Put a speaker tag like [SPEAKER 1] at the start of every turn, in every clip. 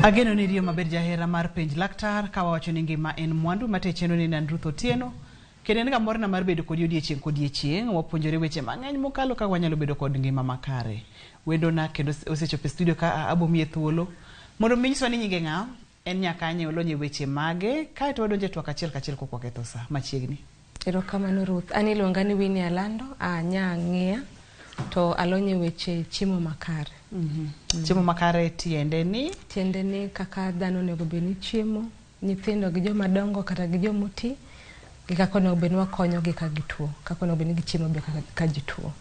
[SPEAKER 1] Ageno ni riyo maber, jahera mar Penj Laktar. Ka wawacho ni ngima en mwandu mate chenro ni nan Ruth Otieno, kendo en ga morna mar bedo kodi odiechieng' kodiechieng'. Wapuonjore weche mang'eny mokalo kaka wanyalo bedo kod ngima makare. Wendona kendo osechopo e studio ka abomiye thuolo mondo mi nyiswa ni nyinge ng'a, en nyakanye, olony e weche mage, kaeto wadonjo e twak achiel kachiel kok waketho sa machiegni.
[SPEAKER 2] Erokamano, Ruth. An iluonga ni Winnie Alando, a nya ng'iya to alony e weche chiemo makare.
[SPEAKER 1] Chiemo makare tiende ni?
[SPEAKER 2] Tiende ni kaka dhano onego bed ni chiemo, nyithindo gi joma dongo kata gi joma oti, gi kaka onego bed ni wakonyogi ka gituo, kaka onego bed ni gichiemo be ka gituo.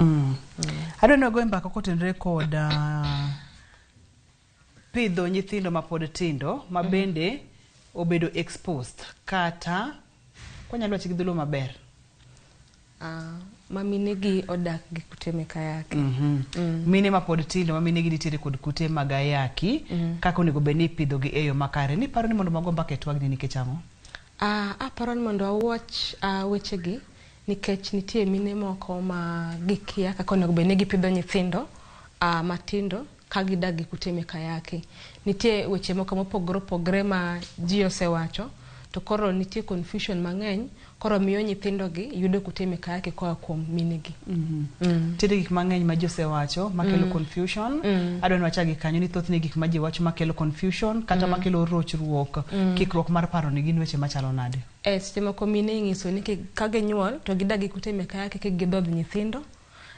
[SPEAKER 1] Adwa ni wagoye mbaka kotenore kod pidho nyithindo mapod tindo ma bende obedo exposed, kata kwanyalo wacho gi dholuo maber,
[SPEAKER 2] ma minegi odak gi kute mek ayaki.
[SPEAKER 1] Mine mapod tindo ma minegi nitiere kod kute mag ayaki, kaka onego bed ni ipidhogi e yo makare. Niparo ni mondo wago mbaka e twagni nikech ang'o?
[SPEAKER 2] Aparo ni mondo wawach wechegi nikech nitie mine moko ma gikia kaka onego bed ni gipidho nyithindo matindo ka gidak gi kute mek ayaki. Nitie weche moko mopogore opogore ma ji osewacho, to koro nitie confusion mang'eny, koro miyo nyithindo gi yudo kute mek ayaki koa kuom minegi.
[SPEAKER 1] Nitiere gik mang'eny ma ji osewacho makelo confusion. Adwa ni wachak gi kanyo ni thothne gik ma ji wacho makelo confusion kata makelo rochruok, kikruok mar paro ni gin weche machalo nade?
[SPEAKER 2] E seche moko mine ing'iso ni ka ginyuol to gidak gi kute mek ayaki kik gidhodh nyithindo.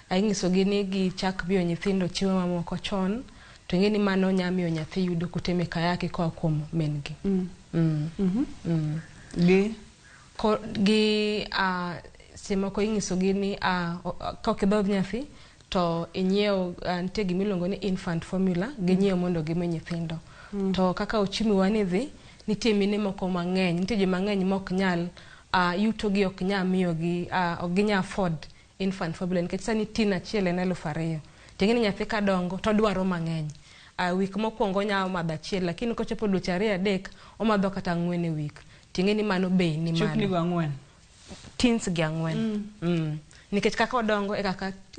[SPEAKER 2] Ing'isogi ni gichak miyo nyithindo chiemo mamoko chon, to ing'e ni mano nya miyo nyathi yudo kute mek ayaki koa kuom min gi.
[SPEAKER 1] Gi?
[SPEAKER 2] Gi seche moko ing'isogi ni ka ok idhodh nyathi to inyiew, nitie gimiluongo ni infant formula, ginyiew mondo gimi nyithindo. To kaka uchumi wa ni dhi, nitie mine moko mang'eny, nitie ji mang'eny mok nyal, yuto gi ok nyal miyogi, ok ginyal afford infant formula nikech sani tin achiel en 2000. Ting'e ni nyathi kadongo to odwaro mang'eny. Wik mokwongo onya madho achiel, lakini kochopo dweche 2 3 omadho kata 4 e wik. Ting'e ni mano bei ni
[SPEAKER 1] Chupni
[SPEAKER 2] malo.
[SPEAKER 1] go 4.
[SPEAKER 2] Tins gi 4. Nikech kaka odongo e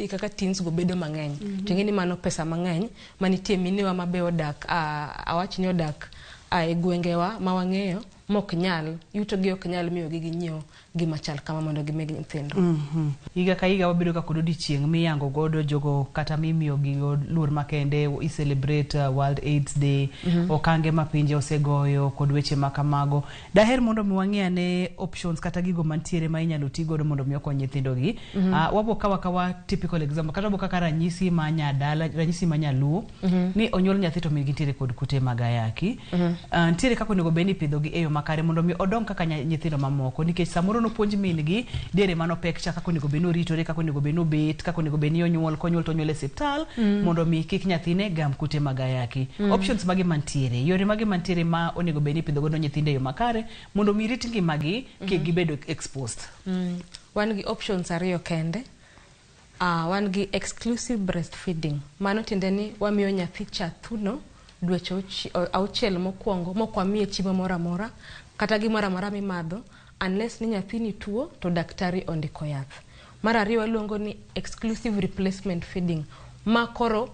[SPEAKER 2] kaka tins go bedo mang'eny. Ting'e ni mano pesa mang'eny manitie minewa mabe odak, awach ni odak e gwengewa ma wang'eyo mok nyal, yuto gi ok nyal miyo gi ginyiew gima chal kama mondo gimig nyithindo.
[SPEAKER 1] Higa ka higa wabedo ga kod odiochieng' miyango godo jogo kata mimiyo gi luor makende, i celebrate World AIDS Day, okange ma pinje osegoyo kod weche ma kamago. Daher mondo mi wang'i ane options kata gigo mantiere ma inyalo ti godo mondo mi okony nyithindo gi. Wabo kawa kawa typical example kata wabo kaka ranyisi ma nyadala, ranyisi ma nyaluo ni onyuol nyathi to min gi nitiere kod kute mag ayaki. Nitiere kaka onego bed ni ipidho gi e yo makare mondo mi odong kaka nyithindo mamoko, nikech samoro nopuonj min gi diere manopek cha kaka onego bed ni oritore, kaka onego bed ni obet, kaka onego bed ni onyuol, konyuol to onyuol e osiptal mondo mi kik nyathine gam kute mag ayaki. Options mage mantiere, yore mage mantiere ma onego bed ni ipidho godo nyithindo e yo makare mondo mi rit ngimagi kik gibedo exposed?
[SPEAKER 2] Wan gi options ariyo kende. Wan gi exclusive breastfeeding. Mano tiende ni wamiyo nyathi cha thuno dweche 6 mokwongo mok wamiye chiemo moro amora kata gimoro amora mimadho, unless ni nyathini tuo to daktari ondiko yath. Mar ariyo waluongo ni exclusive replacement feeding. Ma koro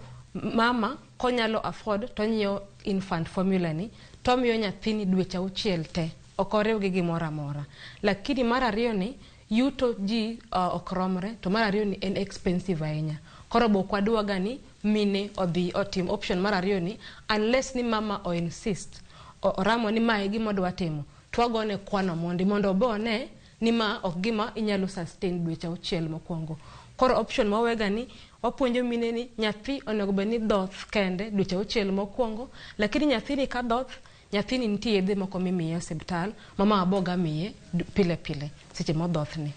[SPEAKER 2] mama konyalo afford to onyiewo infant formula ni to omiyo nyathini dweche 6 te, ok oriw gi gimoro amora. Lakini mar ariyo ni yuto ji ok romre, to mar ariyo ni en expensive ahinya. Koro be ok wadwa ga ni mine odhi otim option mar ariyo ni unless ni mama o insist, oramo ni mae e gima odwa timo, to wagone kwano mondi mondo obe one ni ma ok gima inyalo sustain dweche 6 mokwongo. Koro option mawega ni wapuonjo mine ni nyathi onego bed ni dhoth kende dweche 6 mokwongo, lakini nyathini ka dhoth, nyathini nitie yedhe moko mimiye e osiptal ma mama boga miye pile pile seche modhothni.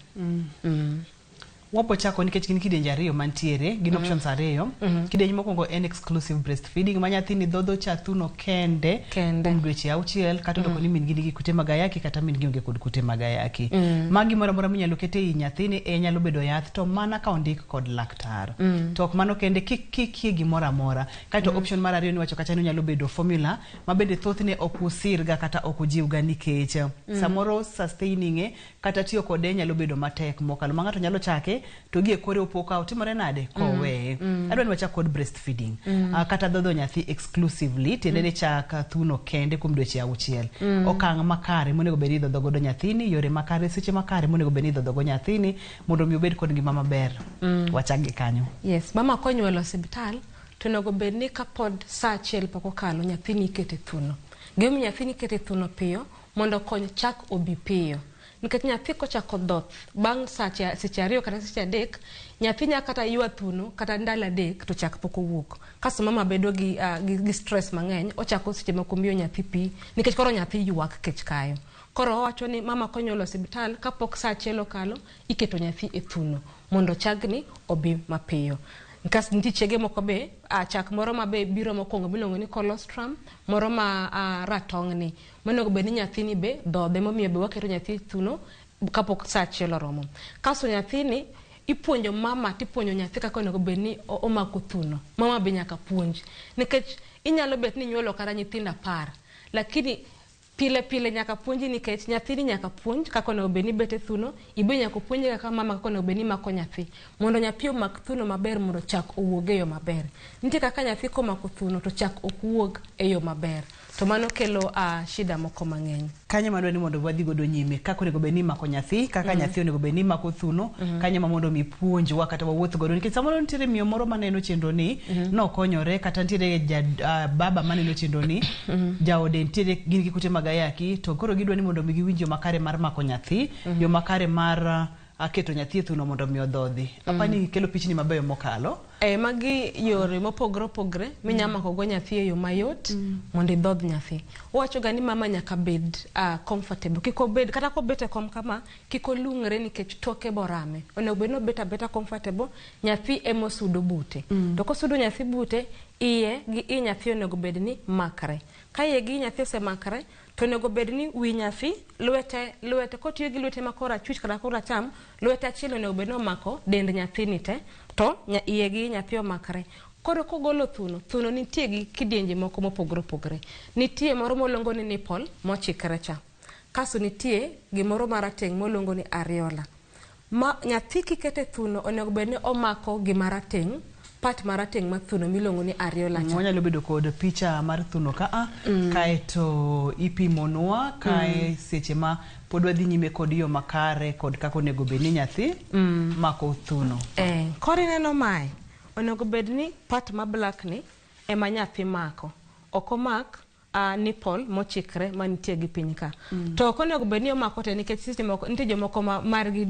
[SPEAKER 1] Wabo chako nikech gin kidienje ariyo mantiere, gin options ariyo. Kidieny mokwongo en exclusive breastfeeding ma nyathini dhodho cha thuno kende
[SPEAKER 2] Kende.
[SPEAKER 1] kuom dweche 6 kata odoko ni min gi nigi kute mag ayaki kata min gi onge kod kute mag ayaki. Ma gimoro amora minyalo ket ei nyathini e nyalo bedo yath to mana ka ondik kod laktar. To ok mano kende, kik kikie gimoro amora. Kaeto option mar ariyo niwacho kacha ni onyalo bedo formula ma bende thothne ok usirga kata ok ujiwga nikech samoro sustaining e Kata tiyo kode nyalo bedo matek mokalo ma ng'ato nyalo chake to gi e kore opo ka otimore nade koweye. Adwa ni wachak kod breastfeeding. Kata dhodho nyathi exclusively, tiende ni chak thuno kende kuom dweche 6. Okang' makare monego bed ni idhodho godo nyathini, yore makare, seche makare monego bed ni idhodho go nyathini mondo mi obed kod ngima maber. Wachak gi kanyo.
[SPEAKER 2] Yes, mama konyuolo osiptal to onego bed ni kapod saa 1 pok okalo nyathini ikete thuno. Gimomiyo nyathini ikete thuno piyo mondo okony chak obi piyo. Nikech nyathi kochako dhoth bang' seche 2 kata seche 3, nyathi nyaka kata ywa thuno kata ndalo 3 to chak pok owuok. Kasto mama bedo gi stress mang'eny, ochako seche moko miyo nyathi pi nikech koro nyathi ywak kech kayo. Koro owacho ni mama konyuolo osiptal kapok saa 1 okalo iketo nyathi e thuno mondo chagni obi mapiyo. Kasto nitie chege moko be, chak moro ma be biro mokwongo miluongo ni colostrum, moro ma ratong' ni. Monego bed ni nyathini be dhodhe, momiyo be waketo nyathi e thuno kapok saa 1 oromo. Kasto nyathini ipuonjo mama tipuonjo nyathi kaka onego bed ni omako thuno. Mama be nyaka puonj. Nikech inyalo bet ni inyuolo kata nyithindo 10, lakini pile pile nyaka puonji nikech nyathini nyaka puonj kaka onego bed ni bet e thuno, ibe nyaka puonje kaka mama kaka onego bed ni mako nyathi. Mondo nyathi omak thuno maber mondo chak owuog e yo maber. Nitie kaka nyathi komako thuno to chak ok wuog e yo maber. To mano kelo shida moko mang'eny.
[SPEAKER 1] Kanyo madwa ni mondo wadhi godo nyime, kaka onego bed ni imako nyathi, kaka nyathi onego bed ni mako thuno, kanyo ma mondo mi puonjwa kata wawuoth godo. Nikech samoro nitiere miyo moro maneno chenro ni, nokonyore, kata nitiere baba maneno chenro ni, jaode nitiere gin gi kute mag ayaki, to koro gidwa ni mondo mi giwinj yo makare mar mako nyathi, yo makare mar keto nyathi e thuno mondo mi odhodhi. Apani kelo pichni mabeyo mokalo.
[SPEAKER 2] Magi yore mopogore opogore minya mako go nyathi e yo mayot mondo idhodh nyathi. Owacho ga ni mama nyaka bed comfortable. Kik obed, kata kobet e kom kama, kik olung're nikech toke borame. Onego bed ni obet abeta comfortable, nyathi emosudo bute. To kosudo nyathi bute, iye gi i nyathi onego bed ni makre. Ka iye gi i nyathi osemakre, to onego bed ni wi nyathi, lwete, kotiyo gi lwete ma korachwich kata koracham, lwete achiel onego bed ni omako dend nyathini te, to iye gi nyathi omakre. Koro kogolo thuno, thuno nitie gi kidienje moko mopogore opogore. Nitie moro moluongo ni nipple mochikre cha. Kasto nitie gimoro marateng' moluongo ni areola. Ma nyathi kikete thuno onego bed ni omako gima rateng', part marateng' mar thuno miluongo ni areola cha.
[SPEAKER 1] Wanyalo bedo kod picha mar thuno ka kaeto ipimonwa kae seche ma pod wadhi nyime kod yo makare kod kaka onego bed ni nyathi mako thuno.
[SPEAKER 2] Koro ineno mae, onego bed ni part ma black ni ema nyathi mako. Ok omak nipple mochikre manitie gi piny ka. To ok onego bed ni omako te nikech seche moko nitie jomoko ma margi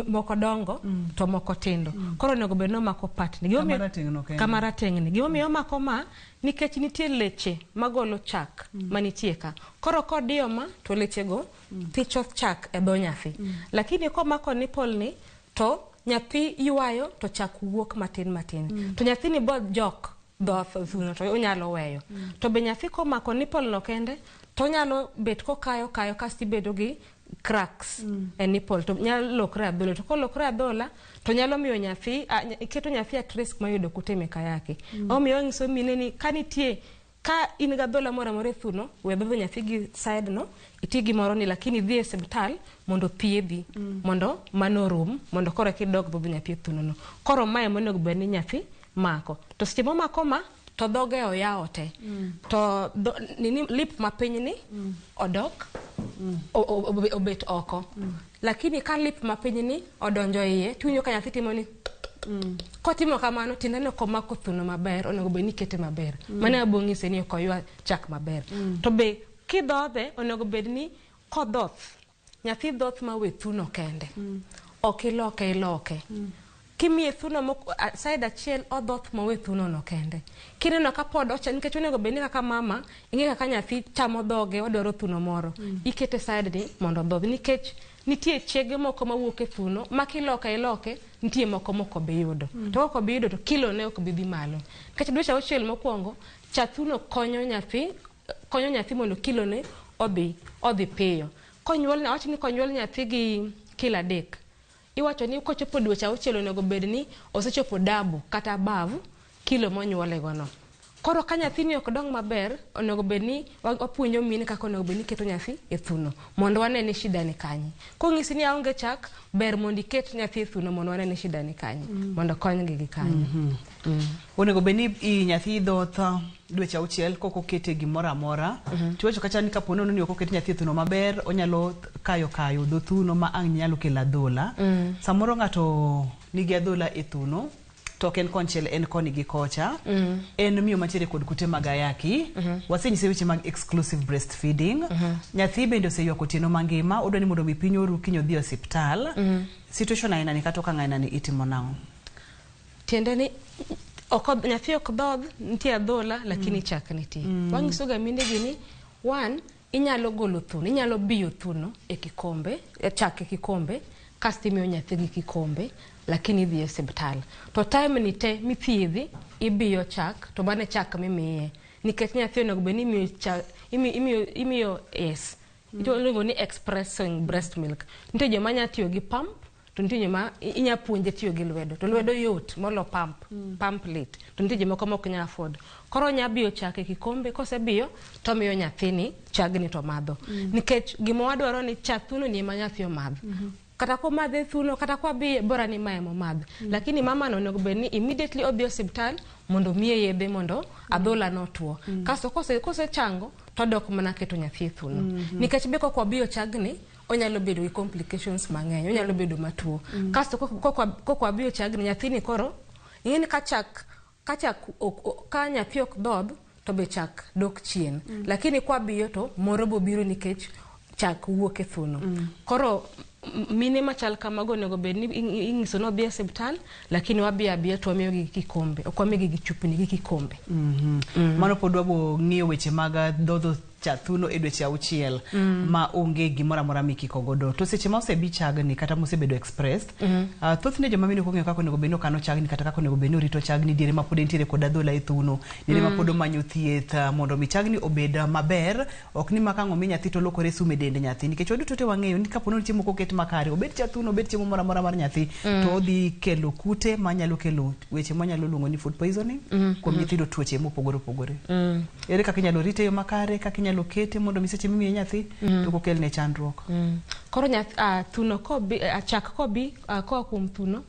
[SPEAKER 2] moko dongo to moko tindo. Koro onego bed ni omako part ni.
[SPEAKER 1] Kama rateng' no kende.
[SPEAKER 2] Kama rateng' ni. Gimomiyo omako ma nikech nitie leche magolo chak manitie ka. Koro kodiyo ma to lechego thicho chak e dho nyathi. Lakini komako nipple ni to nyathi ywayo to chak wuok matin matin. To nyathini bo jok dhoth thuno to onyalo weyo. To be nyathi komako nipple no kende to onyalo bet kokayo kayo kasto ibedo gi cracks e nipple to nyalo lokre adhola. To kolokre adhola to nyalo miyo nyathi keto nyathi at risk mar yudo kute mek ayaki. Omiyo wanyiso mine ni ka nitie ka in gi adhola moro amora e thuno, we dhodho nyathi gi side no, iti gi moro ni lakini idhi e osiptal mondo thiedhi, mondo mano orum, mondo koro eka idog dhodho nyathi e thuno no. Koro mae monego bed ni nyathi mako. To seche momako ma, to dhoge oyawo te. To nini, lip mapiny ni odok, obet oko. Lakini ka lip mapiny ni odonjo iye, tiwinjo ka nyathi timo ni Kotimo kamano, tiende ni ok omako thuno maber, onego bed ni ikete maber. Mano ebo ng'ise ni ok oywa chak maber. To be kidhodhe, onego bed ni kodhoth, nyathi dhoth ma we thuno kende. Ok iloke iloke. Kimiye thuno side achiel odhoth ma we thuno no kende. Kineno ka pod ocha, nikech onego bed ni kaka mama, ing'e kaka nyathi chamo dhoge, odwaro thuno moro. Ikete side ni mondo odhodh, nikech nitie chege moko mawuok e thuno, ma kiloke iloke, nitie moko mok obi yudo. To ok obi yudo to kilo ne ok bi dhi malo. Nikech dweche 6 mokwongo, cha thuno konyo nyathi mondo kilo ne odhi piyo. Konyuol, awach ni konyuol nyathi gi kilo 3. Iwacho ni kochopo dweche 6 onego bed ni osechopo double kata above kilo monyuole go no. Koro ka nyathini ok dong maber, onego bed ni wapuonjo mine kaka onego bed ni keto nyathi e thuno mondo wane ni shida ni kanye. Kong'isi ni aonge chak, ber mondo iket nyathi e thuno mondo wane ni shida ni kanye, mondo konygi gi kanyo.
[SPEAKER 1] Onego bed ni i nyathi dhoth dweche auchiel kok okete gimoro amora. Tiwacho kacha ni kapo nono ni ok oket nyathi e thuno maber, onyalo kayo kayo dho thuno ma ang' nyalo kelo adhola. Samoro ng'ato nigi adhola e thuno, to ok en konchiel en koni gi kocha. En miyo mantiere kod kute mag ayaki. Wasenyise weche mag exclusive breastfeeding. Nyathi bende oseywak otieno mangima, odwa ni mondo mi piny oru kiny odhi e osiptal. Situation aina ni kata okang' aina ni itimo nang'o?
[SPEAKER 2] Tiende ni ok nyathi ok dhodh, nitie adhola lakini chak nitie. Wang'iso ga mine gi ni one, inyalo golo thuno, inyalo biyo thuno e kikombe, e chak e kikombe, kasto imiyo nyathi gi kikombe, lakini idhi e osiptal. To time ni te mithiedhi, ibiyo chak, to mano e chak mimiye. Nikech nyathi onego bed ni imiyo chak, imiyo yes. Iluongo ni expressing breast milk. Nitie joma nya tiyo gi pump, to nitie joma inya puonje tiyo gi lwedo. To lwedo yot molo pump, pump lit. To nitie jomoko mok nya afford. Koro onya biyo chak e kikombe, kosebiyo to omiyo nyathini chagni to madho. Nikech gima wadwaro ni chak thuno ni ema nyathi omadh. Kata komadhe thuno, kata kwabiye, bora ni mae emomadh. Lakini mama no onego bed ni immediately odhi osiptal mondo omiye yedhe mondo adhola no otuo. Kasto kosechango to odok mana keto nyathi e thuno. Nikech be kok wabiyo chagni, onyalo bedo gi complications mang'eny, onyalo bedo matuo. Kasto kok wabiyo chagni, nyathini koro, ing'e ni ka chak, ka chak ok, ka nyathi ok dhodh, to be chak dok chien. Lakini kwabiyo to moro bobiro nikech chak wuok e thuno. Koro mine machal kamago onego bed ni ing'iso ni odhi e osiptal, lakini wabiyo abiya to wamiyogi gi kikombe, ok wamigi gi chupni, gi kikombe.
[SPEAKER 1] Mano pod wabo ng'iyo weche mag dhodho cha thuno e dweche auchiel ma onge gimoro amora mikiko godo. To seche ma osebi chagni kata mosebedo expressed, thothne joma mine ok ong'eyo kaka onego bed ni okano chagni kata kaka onego bed ni orito chagni diere ma pod entiere kod adhola e thuno, diere ma pod omanyo thieth mondo mi chagni obed maber, ok ni ma ka ang' omi nyathi to lokore sum e dend nyathi. Nikech waduto te wang'eyo ni kapo ni chiemo ok oket makare, obed cha thuno, obed chiemo moro amora mar nyathi, to odhi kelo kute manyalo kelo weche mwanyalo luongo ni food poisoning kuom nyithindo, tuoche mopogore opogore. Ere kaka inyalo rite e yo makare, kaka inyalo kete mondo mi seche mimiye nyathi to ok okelne chandruok?
[SPEAKER 2] Koro nyath, thuno kobi, chak kobi koa kuom thuno,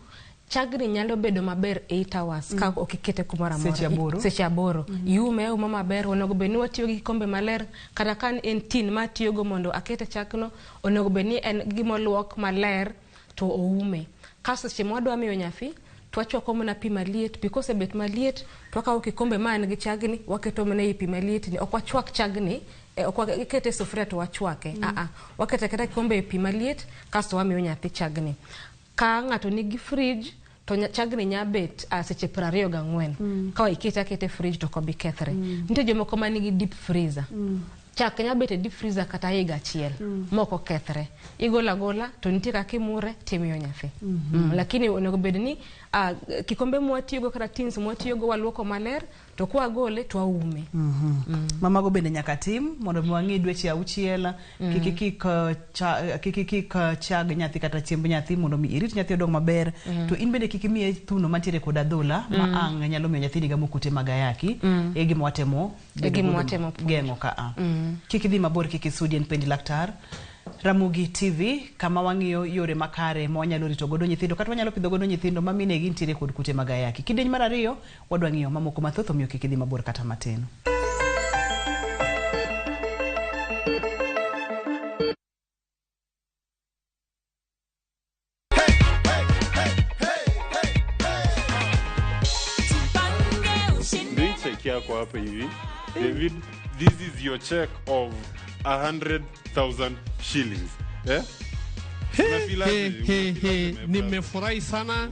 [SPEAKER 2] chagni nyalo bedo maber 8 hours ka ok ikete kumoro amora.
[SPEAKER 1] Seche 8.
[SPEAKER 2] Seche 8. Iume auma maber, onego bed ni watiyo gi kikombe maler, kata ka en tin ma atiyogo mondo akete chakno, onego bed ni en gimoluok maler to oume. Kasto seche ma wadwa miyo nyathi, to wachwako mana pi maliet, pi kosebet maliet, to wakawo kikombe ma en gi chagni, waketo mana ei pi maliet ni, ok wachwak chagni, ok wakete e sufuria to wachwake. Waketo aketa kikombe e pi maliet, kasto wamiyo nyathi chagni. Ka ng'ato nigi fridge, to chagni nya bet seche 24. Ka ikete aketa e fridge to ok obi kethre. Nitie jomoko ma nigi deep freezer. Chak nya bet e deep freezer kata higa achiel mok okethre. Igolo agola to nitie kaka imure timiyo nyathi. Lakini onego bed ni kikombe mwatiyogo kata tins mwatiyogo waluoko maler, to kwagole to waume.
[SPEAKER 1] Mamago bende nyaka tim mondo mi wang'i dweche auchiel, kik ikik chag nyathi kata chiemb nyathi mondo mi irit nyathi odong maber. To in bende kik imiye thuno mantiere kod adhola ma ang' nyalo miyo nyathini gamo kute mag ayaki. E gima watemo
[SPEAKER 2] E gima watemo puonjo.
[SPEAKER 1] geng'o ka a. Kik idhi mabor, kik isudi, en Penj Laktar. Ramogi TV kama wang'iyo yore makare ma wanyalo rito godo nyithindo kata wanyalo pidho godo nyithindo ma minegi nitiere kod kute mag ayaki. Kidieny mar ariyo wadwa ng'iyo mamoko mathoth, omiyo kik idhi mabor kata matin.
[SPEAKER 3] Ndio check yako hapa hivi. David, this is your check of 100,000 shillings. Eh? Unafeel aje?
[SPEAKER 4] He, he,
[SPEAKER 3] Unafeel aje,
[SPEAKER 4] he.
[SPEAKER 3] my brother?
[SPEAKER 4] Nimefurahi sana,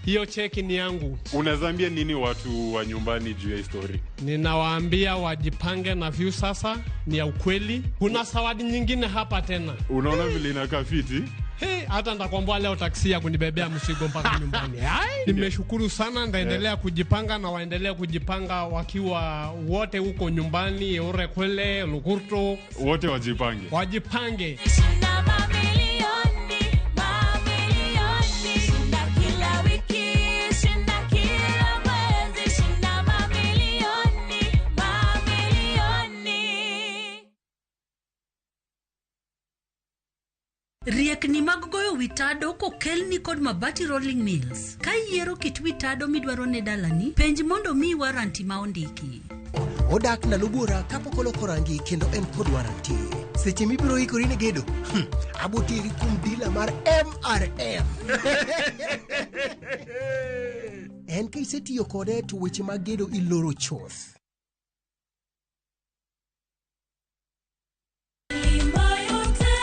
[SPEAKER 4] hiyo cheki ni yangu.
[SPEAKER 3] Unazaambia nini watu wa nyumbani juu ya story?
[SPEAKER 4] Ninawaambia wajipange na Viusasa, ni ya ukweli. Kuna zawadi nyingine hapa tena.
[SPEAKER 3] Unaona vile inakaa fiti?
[SPEAKER 4] Hey, hata nitakwambia leo taksi ya kunibebea mzigo mpaka nyumbani. Ai, nimeshukuru sana, ndaendelea kujipanga na waendelee kujipanga wakiwa wote huko nyumbani, Orekwele, Lukurto,
[SPEAKER 3] Wote wajipange.
[SPEAKER 4] wajipange.
[SPEAKER 5] Shinda mamilioni, mamilioni. Shinda kila wiki, shinda kila mwezi, shinda mamilioni.
[SPEAKER 6] mag goyo wi tado kokelni kod Mabati Rolling Mills. Ka iyiero kit wi tado midwaro ne dalani, penj mondo miyi warranty ma ondiki.
[SPEAKER 7] Odak ndalo buora kapok oloko rangi kendo en kod warranty. Seche mibiro ikori ne gedo, aboteri kuom dealer mar MRM. En ka isetiyo kode to weche mag gedo iloro chuth.
[SPEAKER 5] Milima yote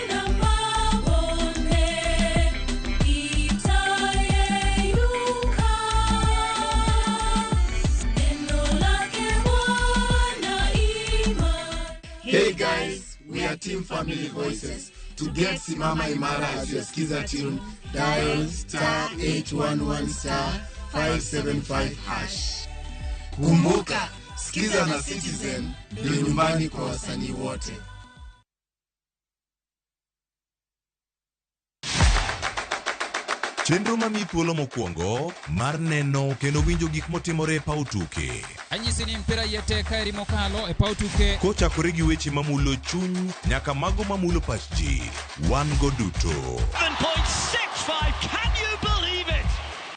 [SPEAKER 5] na mabonde itayeyuka. Neno lake Bwana imara.
[SPEAKER 8] Hey guys, we are Team Family Voices. To get Simama Imara as your Skiza tune, dial star 811 star 575 hash. Kumbuka, Skiza na Citizen ndio nyumbani kwa wasanii wote.
[SPEAKER 9] Chenro mamiyi thuolo mokwongo mar neno kendo winjo gik motimore e paw tuke.
[SPEAKER 10] Anyisi ni mpira iye tek kaeri mokalo e paw tuke.
[SPEAKER 9] Kochakore gi weche mamulo chuny nyaka mago mamulo pach ji, wan go duto.
[SPEAKER 11] 7.65, can you believe it?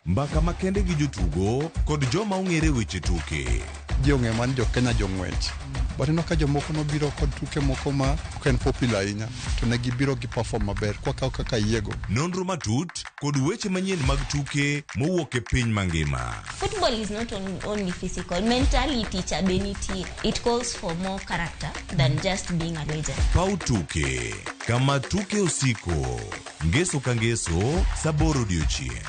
[SPEAKER 9] Mbaka makende gi jotugo kod joma ong'ere weche tuke.
[SPEAKER 12] Ji ong'eyo mana ni jo Kenya jong'wech. But ineno ka jomoko nobiro kod tuke moko ma ok en popular ahinya to ne gibiro gi perform maber kwakawo kaka yiego.
[SPEAKER 9] Nonro matut kod weche manyien mag tuke mowuok e piny mangima.
[SPEAKER 13] Football is not only physical. Mentality cha be nitie. It calls for more character than just being a legend.
[SPEAKER 9] Paw tuke kama tuke osiko. Ngeso ka ngeso sa aboro odiochieng'.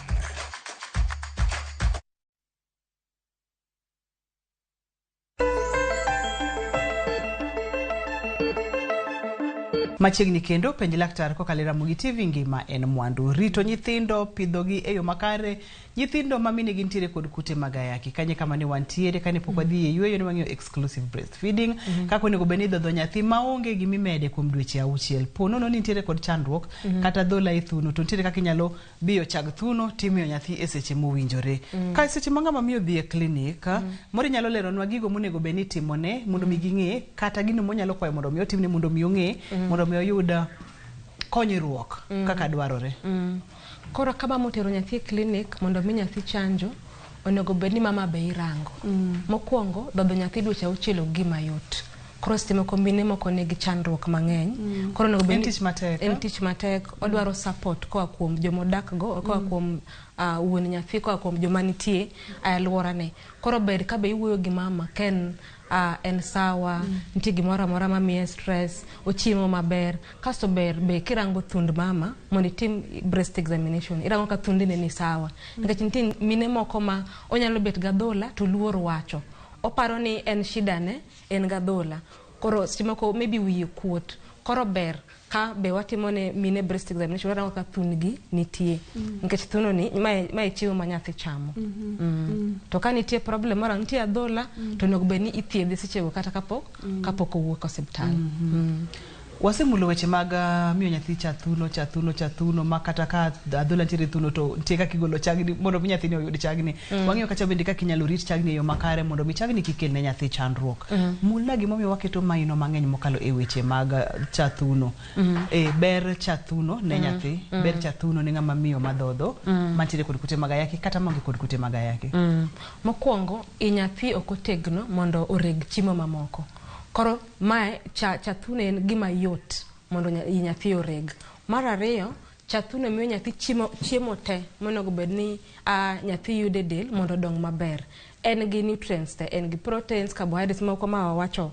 [SPEAKER 1] Machiegni kendo penj laktar kokalo e Ramogi TV ngima en mwandu. Rito nyithindo, pidhogi e yo makare, nyithindo ma mine gintiere kod kute mag ayaki. Kanye kama ne wantiere kane pok wadhi e yueyo ne wang'iyo exclusive breastfeeding, kaka onego bed ni idhodho nyathi maonge gimimede kuom dweche auchiel. Po nono ni nitiere kod chandruok kata adhola e thuno to nitiere kaka inyalo biyo chag thuno timiyo nyathi e seche mowinjore. Ka seche ma ng'ama miyo odhi e klinik, moro inyalo leronwa gigo monego bed ni itimone mondo mi ging'e kata gino monyalo kwayo mondo mi otimne mondo mi ong'e mondo mi oyud konyruok kaka dwarore.
[SPEAKER 2] Koro ka mama otero nyathi e klinik mondo mi nyathi chanjo, onego bed ni mama be irango. Mokwongo, dhodho nyathi dweche auchiel ok gima yot. Koro seche moko mine moko nigi chandruok mang'eny. Koro onego bed
[SPEAKER 1] En
[SPEAKER 2] ni
[SPEAKER 1] tich matek.
[SPEAKER 2] En tich matek. Odwaro support koa kuom jomodak go, koa kuom wuon nyathi, koa kuom joma nitie e alworane. Koro ber ka be iwuoyo gi mama ka en en sawa, nitie gimoro amora mamiye stress, ochiemo maber. Kasto ber be kirango thund mama mondo itim breast examination. Irango ka thundine ni sawa. Nikech nitie mine moko ma onyalo bet gadhola to luor wacho. Oparo ni en shida ne, en gadhola. Koro seche moko maybe wiye kuot. Koro ber ka be watimo ne mine breast examination warango ka thundgi nitie. Nikech thuno ni mae chiemo ma nyathi chamo. To ka nitie problem moro nitie adhola to onego bed ni ithiedhe sechego kata kapok owuok e osiptal.
[SPEAKER 1] Wasemulo weche mag miyo nyathi cha thuno cha thuno cha thuno ma kata ka adhola nitiere thuno to nitie kaka igolo chagni mondo mi nyathini oyud chagni. Wang'iyo kacha bende kaka inyalo rit chagni e yo makare mondo mi chagni kik kelne nyathi chandruok. Mulna gimomiyo waketo maino mang'eny mokalo e weche mag cha thuno. E ber cha thuno ne nyathi, ber cha thuno ne ng'ama miyo madhodho mantiere kod kute mag ayaki kata maonge kod kute mag ayaki.
[SPEAKER 2] Mokwongo, i nyathi ok otegno mondo oreg chiemo mamoko. Koro mae cha thuno en gima yot mondo i nyathi oreg. Mar ariyo, cha thuno miyo nyathi chiemo te monego bed ni nyathi yudo e del mondo odong maber. En gi nutrients te, en gi proteins, carbohydrates moko ma wawacho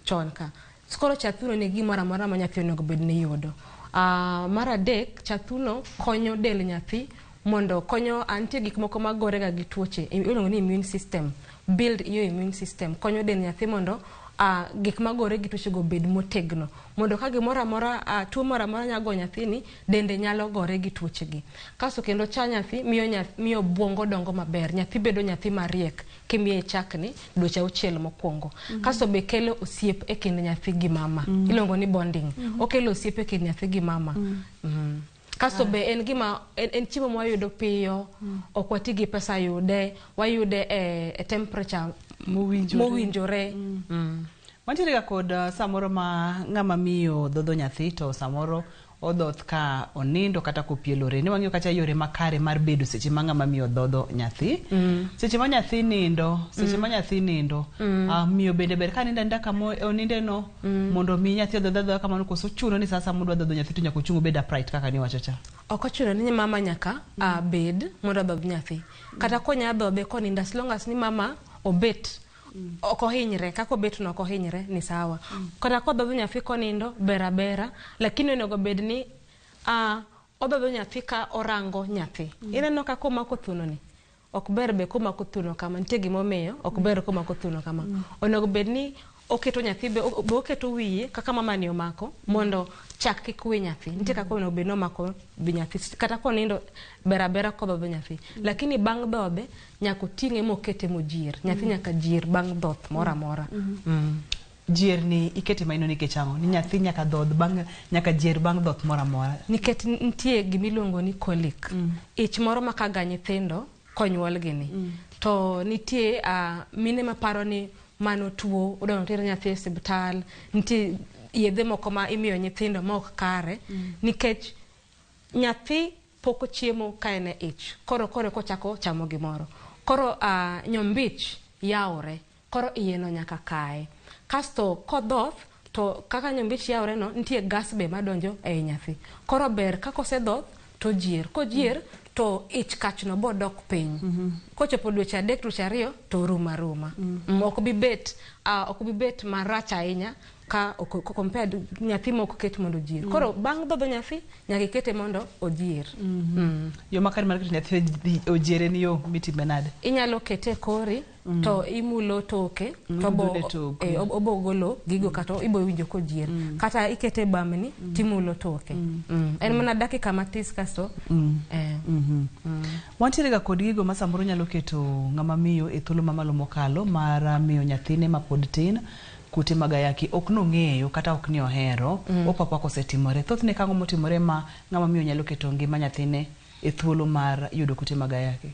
[SPEAKER 2] chon ka. Koro cha thuno ni gimoro amora ma nyathi onego bed ni yudo. Mar adek, cha thuno konyo del nyathi mondo konyo nitie gik moko magorega gi tuoche, iluongo ni immune system. Build your immune system. Konyo del nyathi mondo gik magore gi tuoche go bed motegno. Mondo ka gimoro amora, tuo moro amora nyago nyathini, dende nyalo gore gi tuoche gi. Kasto kendo cha nyathi miyo obwongo dongo maber. Nyathi bedo nyathi mariek kimiye chakni dweche auchiel mokwongo. Kasto be kelo osiep e kind nyathi gi mama. Iluongo ni bonding. Okelo osiep e kind nyathi gi mama. Kasto be en gima en chiemo mwayudo piyo, ok wati gi pesa yude, wayude e temperature mowinjore.
[SPEAKER 1] Wantiere ga kod samoro ma ng'ama miyo dhodho nyathi to samoro odhoth ka onindo kata kopielore. Ne wang'iyo kacha yore makare mar bedo seche ma ng'ama miyo dhodho nyathi. Seche ma nyathi nindo, seche ma nyathi nindo, miyo bende ber ka nindo aninda kama oninde no mondo mi nyathi odhodh adhodha kamano koso chuno ni sasa modwa dhodho nyathi to nyaka ochung' obed upright kaka niwacho cha.
[SPEAKER 2] Ok ochuno ni mama nyaka bed mondo odhodh nyathi. Kata konya dhodhe konindo as long as ni mama obet ok ohinyre kaka obet no ok ohinyre ni sawa. Kata kodhodho nyathi konindo ber abera lakini onego bed ni odhodho nyathi ka orango nyathi. Ineno ka komako thuno ni ok ber be komako thuno kama nitie gimomiyo ok ber komako thuno kama. Onego bed ni oketo nyathi be oketo wiye kaka mama ni omako mondo chak kik wi nyathi. Nitie kaka onego bed ni omako wi nyathi kata konindo ber abera kodhodho nyathi. Lakini bang' dhodhe nyaka oting'e mokete mojier. Nyathi nyaka jier bang' dhoth moro amora.
[SPEAKER 1] Jier ni ikete maino nikech ang'o? Ni nyathi nyaka dhodh bang' nyaka jier bang' dhoth moro amora.
[SPEAKER 2] Nikech nitie gimiluongo ni colic. Ich moro makaga nyithindo konyuolgi ni. To nitie mine maparo ni mano tuo odwa ter nyathi e osiptal nitie yedhe moko ma imiyo nyithindo ma ok kare nikech nyathi pok ochiemo ka en e ich koro koro kochako chamo gimoro koro nyombich yawre koro iye no nyaka kaye kasto kodhoth to kaka nyombich yawre no nitie gas be madonjo ei nyathi koro ber ka kosedhoth to jier kojier to ich kachno bodok piny kochopo dweche 3 dweche 2 to orumo aruma. Ok bi bet ok bi bet marach ahinya ka compared nyathi mok ket mondo ojier. Koro bang' dhodho nyathi nyaka ikete mondo ojier.
[SPEAKER 1] Yo makare mar keto nyathi ojier en yo mitime nade?
[SPEAKER 2] Inyalo kete e kori to imulo toke to obo golo gigo kata ibo winjo kojier. Kata ikete e bamni timulo toke. En mana dakika matis kasto.
[SPEAKER 1] Wantiere ga kod gigo ma samoro nyalo keto ng'ama miyo e thuolo mamalo mokalo mar miyo nyathine mapod tin kute mag ayaki ok nong'eyo kata ok ni ohero opo kosetimore. Thothne kang'o motimore ma ng'ama miyo nyalo keto ngima nyathine e thuolo mar yudo kute mag ayaki?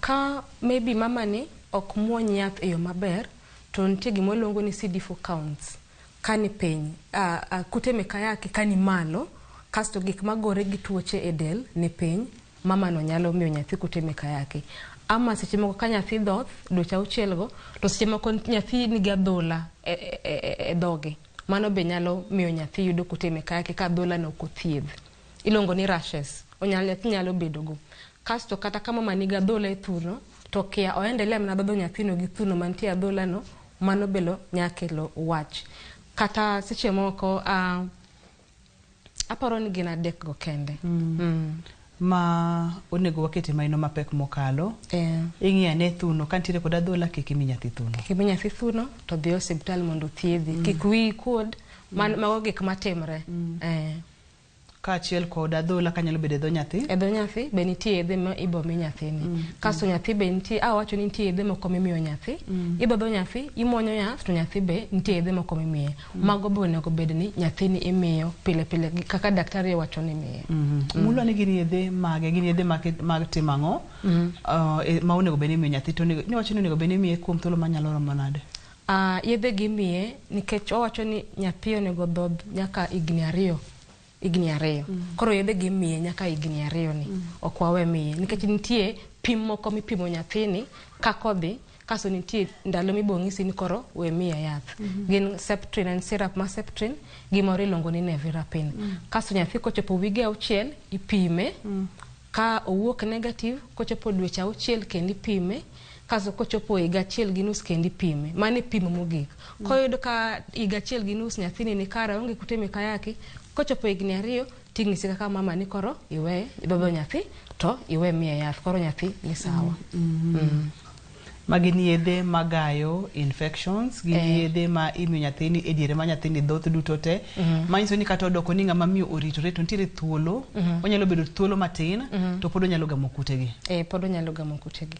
[SPEAKER 2] Ka maybe mama ni ok muony yath e yo maber to nitie gima waluongo ni CD4 counts kani piny kute mek ayaki kani malo kasto gik magore gi tuoche e del ni piny mama no nyalo miyo nyathi kute mek ayaki. Ama seche moko ka nyathi dhoth dweche 6 go to seche moko nyathi nigi adhola e dhoge mano be nyalo miyo nyathi yudo kute mek ayaki ka adhola no ok othiedh. Iluongo ni rashes nyathi nyalo bedo go. Kasto kata ka mama nigi adhola e thuno to kia oendelea mana dhodho nyathino gi thuno mantie adhola no mano belo nyakelo wach. Kata seche moko aparo ni gin 3 go kende.
[SPEAKER 1] Ma onego wakete maino mapek mokalo. Ing'iyo ane thuno ka nitiere kod adhola kik imi nyathi thuno.
[SPEAKER 2] Kik imi nyathi thuno to dhi e osiptal mondo othiedhi. Kik wiyi kuod mago gik matimre.
[SPEAKER 1] Kaachiel kod adhola kanyalo bedo e dho nyathi.
[SPEAKER 2] E dho nyathi be nitie yedhe ma ibo mi nyathini. Kasto nyathi be nitie awacho ni nitie yedhe moko mimiyo nyathi. Idhodho nyathi, imuonyo yath to nyathi be nitie yedhe moko mimiye. Mago be onego bed ni nyathini imiyo pile pile kaka daktari owacho ni imiye.
[SPEAKER 1] Mulwa ni gin yedhe mage, gin yedhe mag timo ang'o? Ma onego bed ni imiyo nyathi to niwacho ni onego bed ni imiye kuom thuolo manyalo romo nade?
[SPEAKER 2] Yedhe gi imiye nikech owacho ni nyathi onego dhodh nyaka higni 2. Higni 2. Koro yedhe gi imiye nyaka higni 2 ni. Ok wawe miye nikech nitie pim moko mipimo nyathini kaka odhi kasto nitie ndalo mibo ng'isi ni koro we miye yath. Gin Septrin en syrup ma Septrin gi moro iluongo ni Nevirapine. Kasto nyathi kochopo wige 6 ipime. Ka owuok negative kochopo dweche 6 kendo ipime. Kasto kochopo higa 1.5 kendo ipime. Mano e pimo mogik. Koyudo ka higa 1.5 nyathini ni kare onge kute mek ayaki kochopo higni 2 ting'isi kaka mama ni koro iwe dhodho nyathi to iwe miye yath koro nyathi ni sawa.
[SPEAKER 1] Magi ni yedhe magayo infections, gin yedhe ma imiyo nyathini e diere ma nyathini dhoth duto te. Manyiso ni kata odoko ni ng'ama miyo oritore to nitiere thuolo, onyalo bedo thuolo matin to pod onyalo gamo kutegi.
[SPEAKER 2] Pod onyalo gamo kutegi.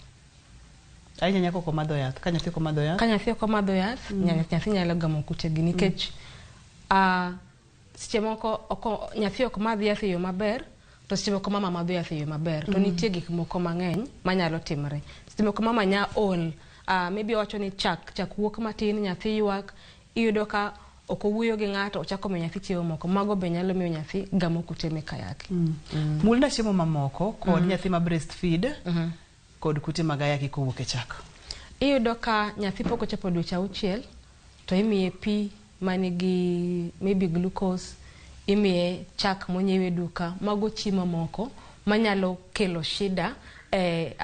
[SPEAKER 1] Ahinya nyaka ok omadho yath. Ka nyathi ok omadho yath?
[SPEAKER 2] Ka nyathi ok omadho yath, nyathi nyalo gamo kutegi nikech seche moko nyathi ok madh yath e yo maber to seche moko mama madho yath e yo maber to nitie gik moko mang'eny manyalo timore. Seche moko mama nya ol, maybe owacho ni chak wuok matin, nyathi ywak, iyudo ka Ok owuoyo gi ng'ato, ochako miyo nyathi chiemo moko. Mago be nyalo miyo nyathi gamo kute mek ayaki.
[SPEAKER 1] Mulna chiemo mamoko kod nyathi ma breastfeed kod kute mag ayaki kowuok e chak.
[SPEAKER 2] Iyudo ka nyathi pok ochopo dweche 6 to imiye pi manigi maybe glucose, imiye chak monyiew e duka. Mago chiemo moko manyalo kelo shida e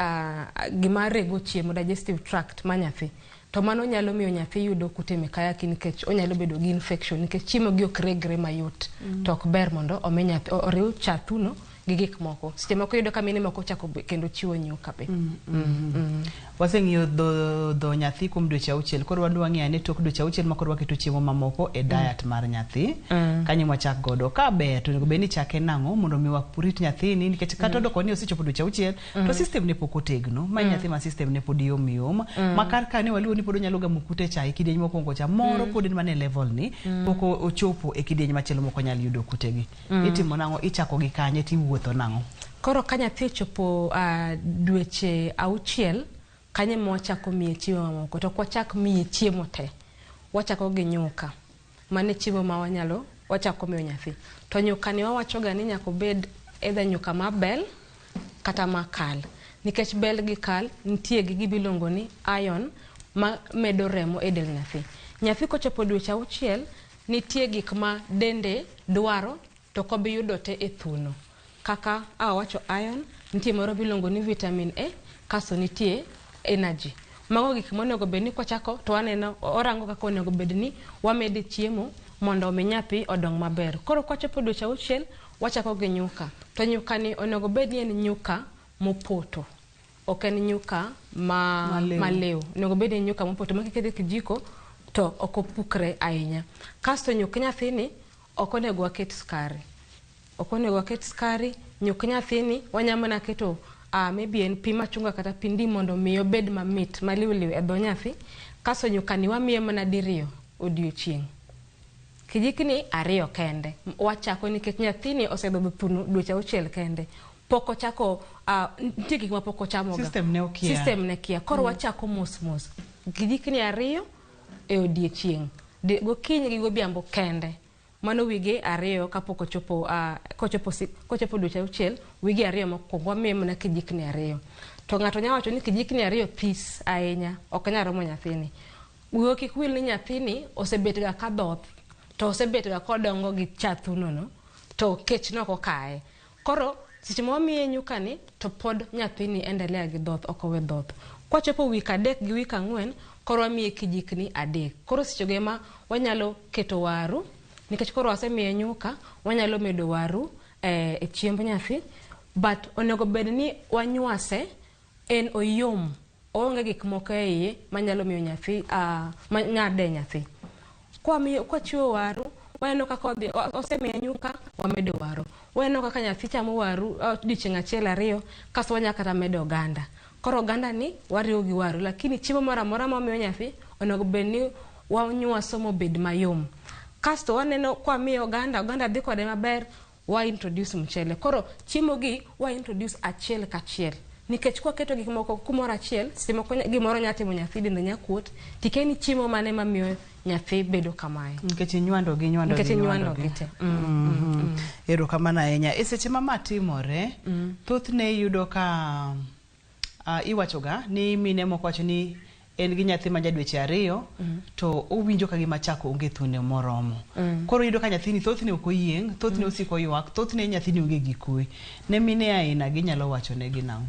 [SPEAKER 2] gima rego chiemo, digestive tract ma nyathi. To mano nyalo miyo nyathi yudo kute mek ayaki nikech onyalo bedo gi infection nikech chiemo gi ok regre mayot. To ok ber mondo omi nyathi oriw cha thuno gi gik moko. Seche moko iyudo ka mine moko chako kendo chiwo nyuka be.
[SPEAKER 1] Waseng'iyo dho nyathi kuom dweche 6, koro wadwa ng'iyo ane tok dweche 6 ma koro waketo chiemo mamoko e diet mar nyathi. Kanyo mwachak godo. Ka ber to onego bed ni chake nang'o mondo mi warit nyathini nikech kata odoko ni osechopo dweche 6 to system ne pok otegno. Ma en nyathi ma system ne pod yom yom. Ma kar ka ne waluwo ni pod onyalo gamo kute cha e kidieny mokwongo cha moro pod en mana e level ni pok ochopo e kidieny machielo mok onyal yudo kutegi. Itimo nang'o? Ichako gi kanye tiwuotho nang'o?
[SPEAKER 2] Koro ka nyathi ochopo dweche 6, kanyo ema wachako miye chiemo mamoko. To ok wachak miye chiemo te. Wachako gi nyuka. Mano e chiemo ma wanyalo wachako miyo nyathi. To nyuka ni wawacho ga ni nyaka obed either nyuka mar bel kata mar kal. Nikech bel gi kal nitie gi gima iluongo ni iron ma medo remo e del nyathi. Nyathi kochopo dweche 6, nitie gik ma dende dwaro to ok obi yudo te e thuno. Kaka awacho iron, nitie moro miluongo ni vitamin A, kasto nitie energy. Mago gik monego bed ni kwachako to waneno orango kaka onego bed ni wamede chiemo mondo omi nyathi odong maber. Koro kwachopo dweche 6, wachako gi nyuka. To nyuka ni onego bed ni en nyuka mopoto. Ok en nyuka ma
[SPEAKER 1] maliw.
[SPEAKER 2] Maliw. Onego bed ni en nyuka mopoto ma kikete e kijiko to ok opukre ahinya. Kasto nyuk nyathini ok onego waket sukari. Ok onego waket sukari, nyuk nyathini wanyalo mana keto maybe en pi machunga kata pi ndim mondo mi obed mamit maliw liw e dho nyathi. Kasto nyukani wamiye mana diriyo odiochieng'. Kijikni 2 kende. Wachako nikech nyathini osedhodho thuno dweche 6 kende. Pok ochako, nitie gik ma pok ochamoga.
[SPEAKER 1] System ne okia.
[SPEAKER 2] System ne kia. Koro wachako mos mos. Kijikni 2 e odiochieng'. Gokinyi gi godhiambo kende. Mano wige 2 kapok ochopo, kochopo dweche 6, wige 2 mokwongo wamiye mana kijikni 2. To ng'ato nyalo wacho ni kijikni 2 this ahinya, ok nyal romo nyathini. Wiwa kik wil ni nyathini osebet ga ka dhoth, to osebet ga kodongo gi cha thuno no, to kech nok okaye. Koro seche ma wamiye nyuka ni, to pod nyathini endelea gi dhoth, ok owe dhoth. Kwachopo wik 3 gi wik 4, koro wamiye kijikni 3. Koro sechego ema wanyalo keto waru, nikech koro wasemiye nyuka, wanyalo medo waru e chiemb nyathi, but onego bed ni wanywase en oyom, oonge gik moko e iye manyalo miyo nyathi, manyade nyathi. Kwachiwo waru, waneno kaka odhi, osemiye nyuka, wamedo waru. Waneno kaka nyathi chamo waru odiochieng' 1 2, kasto wanyalo kata medo oganda. Koro oganda ni wariwo gi waru, lakini chiemo moro amora ma wamiyo nyathi onego bed ni wanywaso mobed mayom. Kasto waneno kwamiye oganda, oganda dhi kode maber, wa introduce mchele. Koro chiemo gi wa introduce achiel kachiel. Nikech kwaketo gik moko kumoro achiel, seche moko gimoro nyalo timo nyathi dende nya kuot, tikia ni chiemo mane mamiyo nyathi bedo kamae.
[SPEAKER 1] Nikech inywando gi, inywando
[SPEAKER 2] Nikech
[SPEAKER 1] gi,
[SPEAKER 2] inywando
[SPEAKER 1] inywando
[SPEAKER 2] gi
[SPEAKER 1] gi.
[SPEAKER 2] te.
[SPEAKER 1] Erokamano ahinya. E seche ma ma timore, thothne iyudo ka iwachoga ni mine moko wacho ni en gi nyathi ma ja dweche 2 to owinjo ka gima chak onge thune moromo. Koro iyudo ka nyathini thothne ok oyieng', thothne osiko ywak, thothne nyathini onge gi kwe. Ne mine aina gi nyalo wacho negi nang'o?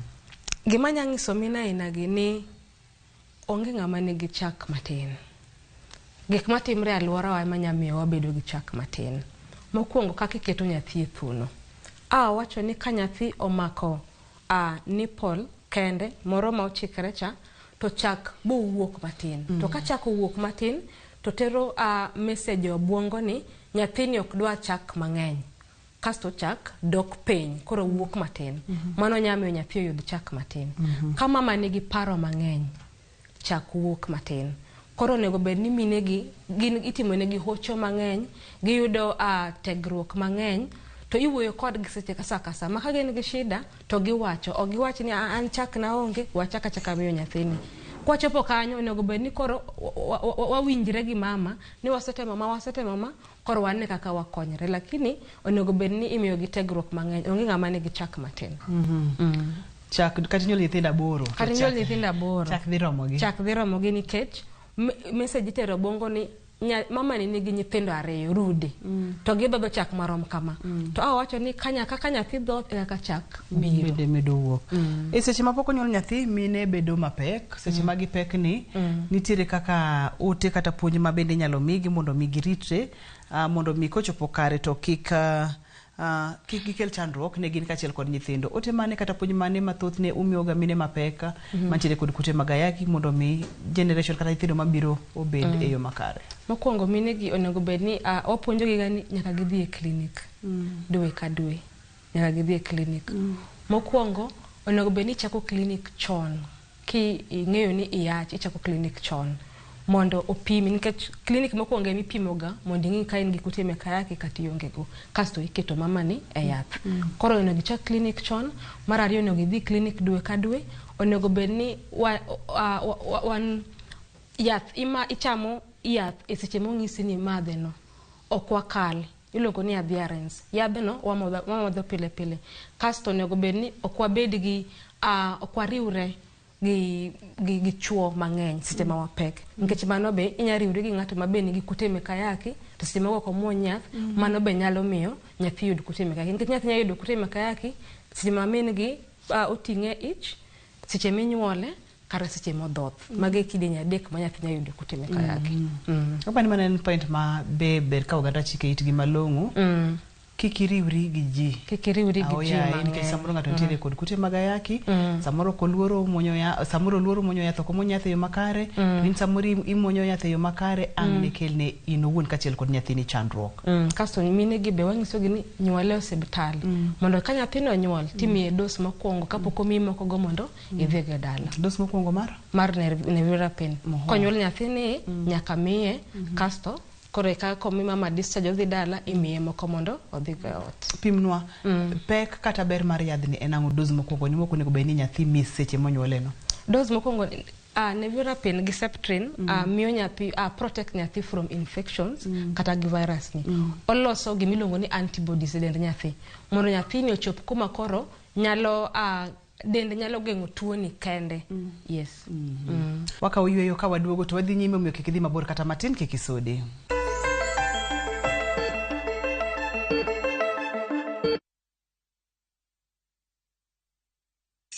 [SPEAKER 2] Gima anya nyiso mine aina gi ni onge ng'ama nigi chak matin. Gik matimre e alworawa ema nya miyo wabedo gi chak matin. Mokwongo kaka iketo nyathi e thuno. Awacho ni ka nyathi omako nipple kende moro ma ochikre cha, to chak bowuok matin. To ka chak owuok matin, to tero message e obwongo ni nyathini ok dwa chak mang'eny. Kasto chak dok piny, koro wuok matin. Mano nya miyo nyathi oyud chak matin. Ka mama nigi paro mang'eny, chak wuok matin. Koro onego bed ni mine gi, gin itimonegi hocho mang'eny, giyudo tegruok mang'eny, to iwuoyo kodgi seche ka sa ka sa. Ma ka gin gi shida, to giwacho. Ok giwach ni an chak na onge, wachak achaka miyo nyathini. Kwachopo kanyo onego bed ni koro wawinjre gi mama ni wasetemo ma wasetemo ma koro wane kaka wakonyre, lakini onego bed ni imiyogi tegruok mang'eny. Onge ng'ama nigi chak matin.
[SPEAKER 1] Chak kata inyuol nyithindo 8. To
[SPEAKER 2] Kata inyuol nyithindo 8.
[SPEAKER 1] Chak dhi romogi.
[SPEAKER 2] Chak dhi romogi nikech message itero obwongo ni mama ni nigi nyithindo 2 rude. To gidhodho chak marom kama. To awacho ni kaka nyathi dhoth e kaka chak biro.
[SPEAKER 1] Bende medo wuok. E seche ma pok onyuol nyathi, mine bedo mapek. Seche ma gipek ni, nitiere kaka ote kata puonj ma bende inyalo migi mondo mi giritre, mondo mi kochopo kare to kik gikel chandruok ne gin kaachiel kod nyithindo. Ote mane kata puonj mane mathoth ne umiyoga mine mapek mantiere kod kute mag ayaki mondo mi generation kata nyithindo mabiro obed e yo makare?
[SPEAKER 2] Mokwongo mine gi onego bed ni wapuonjogi ga ni nyaka gidhi e klinik. Dwe ka dwe nyaka gidhi e klinik. Mokwongo onego bed ni ichako klinik chon. Ki ing'eyo ni iyach, ichako klinik chon mondo opimi, nikech klinik mokwongo ema ipimoga mondo ing'i ka in gi kute mek ayaki kata ionge go, kasto iketo mamani e yath. Koro onego ichak klinik chon. Mar ariyo onego idhi klinik dwe ka dwe. Onego bed ni wan yath ichamo yath e seche monyisi ni imadhe no, ok wakal, iluongo ni adherence. Yadhno wamodho pile pile. Kasto onego bed ni ok wabed gi ok wariwre gi chuo mang'eny seche ma wapek, nikech mano be inya riwri gi ng'ato ma be nigi kute mek ayaki, to seche moko ok omuony yath, mano be nyalo miyo nyathi yud kute mek ayaki, nikech nyathi nyalo yudo kute mek ayaki seche ma min gi oting'e ich, seche minyuole kata seche modhoth. Mago e kidienje 3 ma nyathi nyalo yudo kute mek ayaki.
[SPEAKER 1] Apani mano en point ma be ber ka oganda chike itgi malong'o. Kik iriwri gi ji.
[SPEAKER 2] Kik iriwri gi ji
[SPEAKER 1] Aoyaye, nikech
[SPEAKER 2] mang'eny.
[SPEAKER 1] samoro ng'ato nitiere kod kute mag ayaki, samoro ok oluoro muonyo yath, samoro oluoro muonyo yath, ok omuony yath e yo makare, to in samoro imuonyo yath e yo makare, ang' ne kelne in owuon kaachiel kod nyathini chandruok.
[SPEAKER 2] Kasto mine gi be wanyisogi ni nyuole e osiptal. Mondo ka nyathino onyuol, timiye dos mokwongo kapok omiyi moko go mondo idhigo e dala.
[SPEAKER 1] Dos mokwongo mar?
[SPEAKER 2] Mar nevirapine. Konyuol nyathini, nyaka miye, kasto koro eka komi mama discharge odhi dala, imiye moko mondo odhi go e ot.
[SPEAKER 1] Pimnwa, pek kata ber mar yadhni en ang'o? Dos mokwongo ni mok onego bed ni nyathi miss seche monyuole no.
[SPEAKER 2] Dos mokwongo, nevirapine gi septrin, miyo nyathi, protect nyathi from infections kata gi virus ni. Oloso gimiluongo ni antibodies e dend nyathi mondo nyathini ochop kuma koro nyalo, dende nyalo geng'o tuoni kende. Yes.
[SPEAKER 1] Wakawo yweyo ka waduogo to wadhi nyime, omiyo kik idhi mabor kata matin, kik isudi.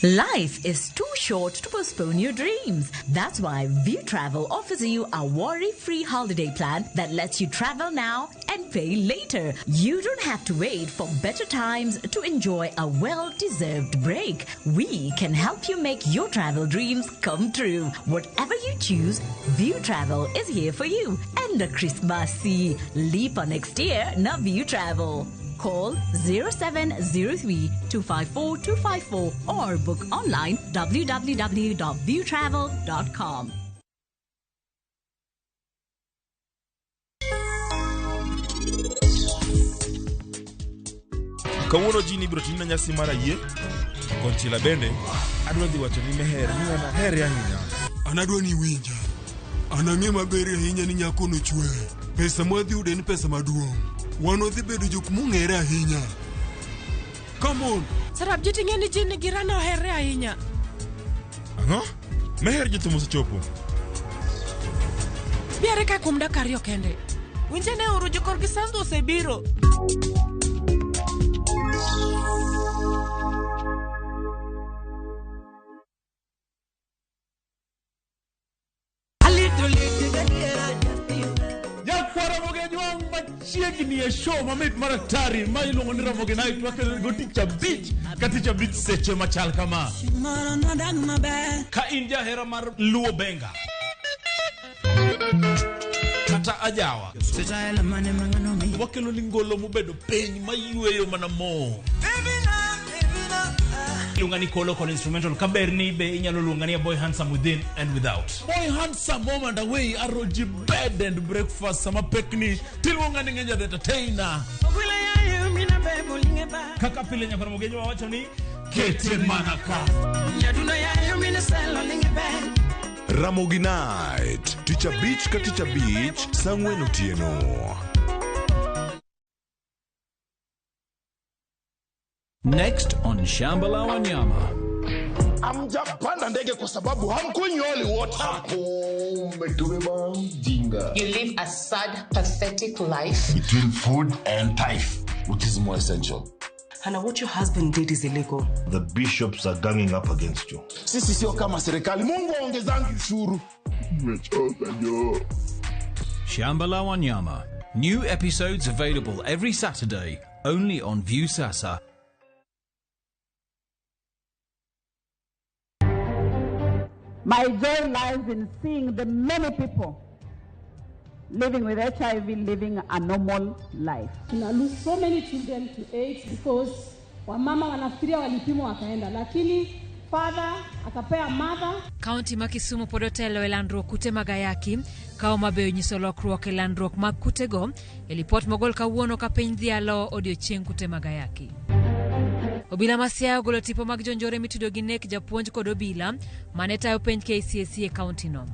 [SPEAKER 14] Life is too short to postpone your dreams. That's why View Travel offers you a worry-free holiday plan that lets you travel now and pay later. You don't have to wait for better times to enjoy a well-deserved break. We can help you make your travel dreams come true. Whatever you choose, View Travel is here for you. And a Christmas leap on next year, na View Travel. Call 0703 254 254 or book online www.viewtravel.com.
[SPEAKER 15] Kawuono ji ni ibiro timna nyasi mar ayie. Konchiela bende adwa dhi wacho ni Meher ni an ahere ahinya.
[SPEAKER 16] An adwa ni iwinja. An ang'e maber ahinya ni nyakono chwe. Pesa mwadhi yudo en pesa maduong'. Wan wadhi bedo jok mong'ere ahinya. Come on.
[SPEAKER 17] Sarabjit ing'e ni ji nigi rana oherre ahinya.
[SPEAKER 15] Ang'o? Meher jothum osechopo.
[SPEAKER 17] Biare ka kuom dakika 2 kende. Winje ne uru jokorgi Sanzu osebiro.
[SPEAKER 18] Machiegni e show mamit mar atari ma iluongo ni Ramogi Night wakelo go tich abich ka tich abich seche machal kama. Ka in jahera mar Luo Benga kata ajawa, wakelo ni ngolo mobedo piny mayweyo mana mo.
[SPEAKER 19] Iluonga ni Kolo kod instrumental kaber ni be inyalo luonga ni a boy handsome within and without.
[SPEAKER 18] Boy handsome home and away aroji bed and breakfast sama pekni tiluonga ni Ng'enya the entertainer.
[SPEAKER 19] Kaka pile nyaka Ramogi wawacho ni
[SPEAKER 18] kete mana ka.
[SPEAKER 9] Ramogi Night, tich abich ka tich abich, saa ang'wen otieno.
[SPEAKER 20] Next on Shamba la Wanyama.
[SPEAKER 21] Hamjapanda ndege kwa sababu hamkunywi holy water.
[SPEAKER 22] Umetubeba mjinga.
[SPEAKER 23] You live a sad, pathetic life.
[SPEAKER 22] Between food and tithe, which is more essential?
[SPEAKER 17] Hannah, what your husband did is illegal.
[SPEAKER 15] The bishops are ganging up against you.
[SPEAKER 21] Sisi sio kama serikali. Mungu aongezangi ushuru.
[SPEAKER 22] Umechoka jo.
[SPEAKER 20] Shamba la Wanyama. New episodes available every Saturday only on Viusasa.
[SPEAKER 24] My joy lies in seeing the many people living with HIV living a normal life.
[SPEAKER 25] Tuna lose so many children to AIDS because wamama wanafikiria walipimwa wakaenda, lakini father akapea mother.
[SPEAKER 26] Kaunti ma Kisumu pod otelo e landruok kute mag ayaki ka Homa Bay onyiso lokruok e landruok mag kutego e lipot mogol kawuono ka piny dhialo odiochieng' kute mag ayaki. Obila ma Siaya ogolo tipo mag jonjore mitudo gi nek japuonj kod obila mane tayo penj KCSE e kaunti no.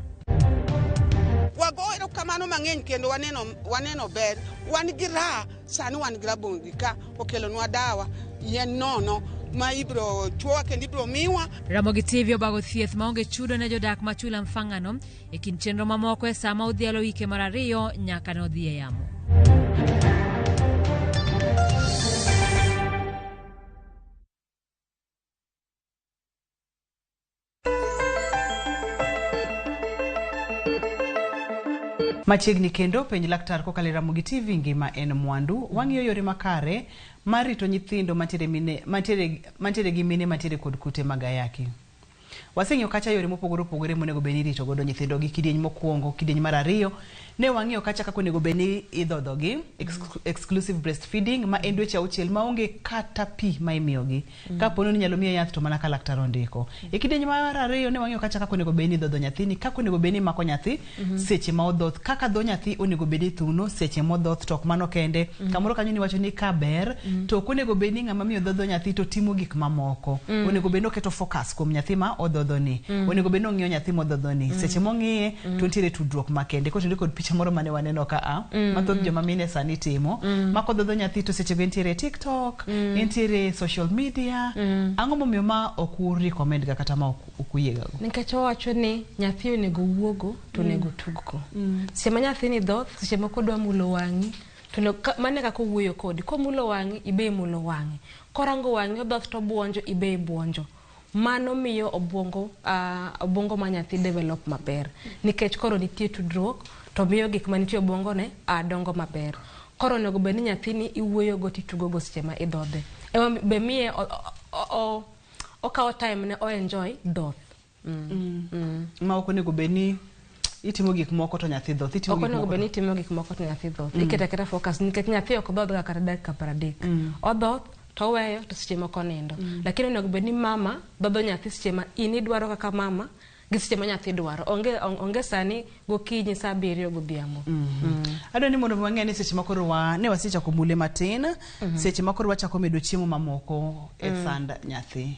[SPEAKER 27] Wago erokamano mang'eny kendo waneno, waneno ber. Wan gi raha sani, wan gi Ramogi ka okelonwa dawa yien nono ma ibro chuowa kendo ibro miwa.
[SPEAKER 26] Ramogi TV obago thieth maonge chudo ne jodak ma Chula Mfangano e kind chenro mamoko e sama odhialo wike mar ariyo nyaka ne odhi e yamo.
[SPEAKER 1] Machiegni kendo penj laktar kokalo e Ramogi TV ngima en mwandu. Wang'iyo yore makare mar rito nyithindo mantiere mine mantiere mantiere gi mine mantiere kod kute mag ayaki. Waseng'iyo kacha yore mopogore opogore monego bed ni irito godo nyithindo gi kidieny mokwongo, kidieny mar ariyo. Ne wang'iyo kacha kaka onego bed ni idhodho gi exclusive breastfeeding ma en dweche auchiel maonge kata pi ma imiyogi. Kapo ni inyalo miye yath to mana ka laktar ondiko. E kidieny mar ariyo ne wang'iyo kacha kaka onego bed ni idhodho nyathini, kaka onego bed ni imako nyathi seche ma odhoth, kaka dho nyathi onego bed ni thuno seche modhoth to ok mano kende. Kamoro kanyo niwacho ni ka ber to ok onego bed ni ng'ama miyo dhodho nyathi to timo gik mamoko. Onego bed ni oketo focus kuom nyathi ma odhodho ni. Onego bed ni ong'iyo nyathi modhodho ni. Seche mong'iye to nitiere tudruok makende. Kotenore kod picha moro mane waneno ka a ma thoth joma mine sani timo ma kodhodho nyathi to seche go entiere e TikTok, entiere e social media. Ang'o momiyo ma ok u recommend ga kata ma ok uyie ga go?
[SPEAKER 2] Nikech wawacho ni nyathi onego wuogo to onego tuggo. Seche ma nyathini dhoth, seche moko odwa mulo wang'i, to mano e kaka owuoyo kodi. Komulo wang'i, ibe imulo wang'e. Korango wang'i odhoth to obuonjo, ibe ibuonjo. Mano miyo obwongo, obwongo ma nyathi develop maber. Nikech koro nitie tudruok, to miyo gik manitie obwongo ne dongo maber. Koro onego bed ni nyathini iwuoyo go titugo go seche ma idhodhe. Ema be miye okawo time ne o enjoy dhoth.
[SPEAKER 1] Ma ok onego bed ni itimo gik moko to nyathi dhoth. Itimo
[SPEAKER 2] Ok
[SPEAKER 1] gik
[SPEAKER 2] onego
[SPEAKER 1] moko
[SPEAKER 2] bed ni itimo gik moko to nyathi dhoth. Iketo aketa focus nikech nyathi ok dhodh ga kata dakika 30. Odhoth to oweyo to seche moko onindo. Lakini onego bed ni mama dhodho nyathi seche ma in idwaro kaka mama gi seche ma nyathi dwaro. Onge sani gokinyi saa 7 godhiambo.
[SPEAKER 1] Adwa ni mondo wang'e ni seche ma koro wa ne wasechako mule matin, seche ma koro wachako medo chiemo mamoko e sand nyathi.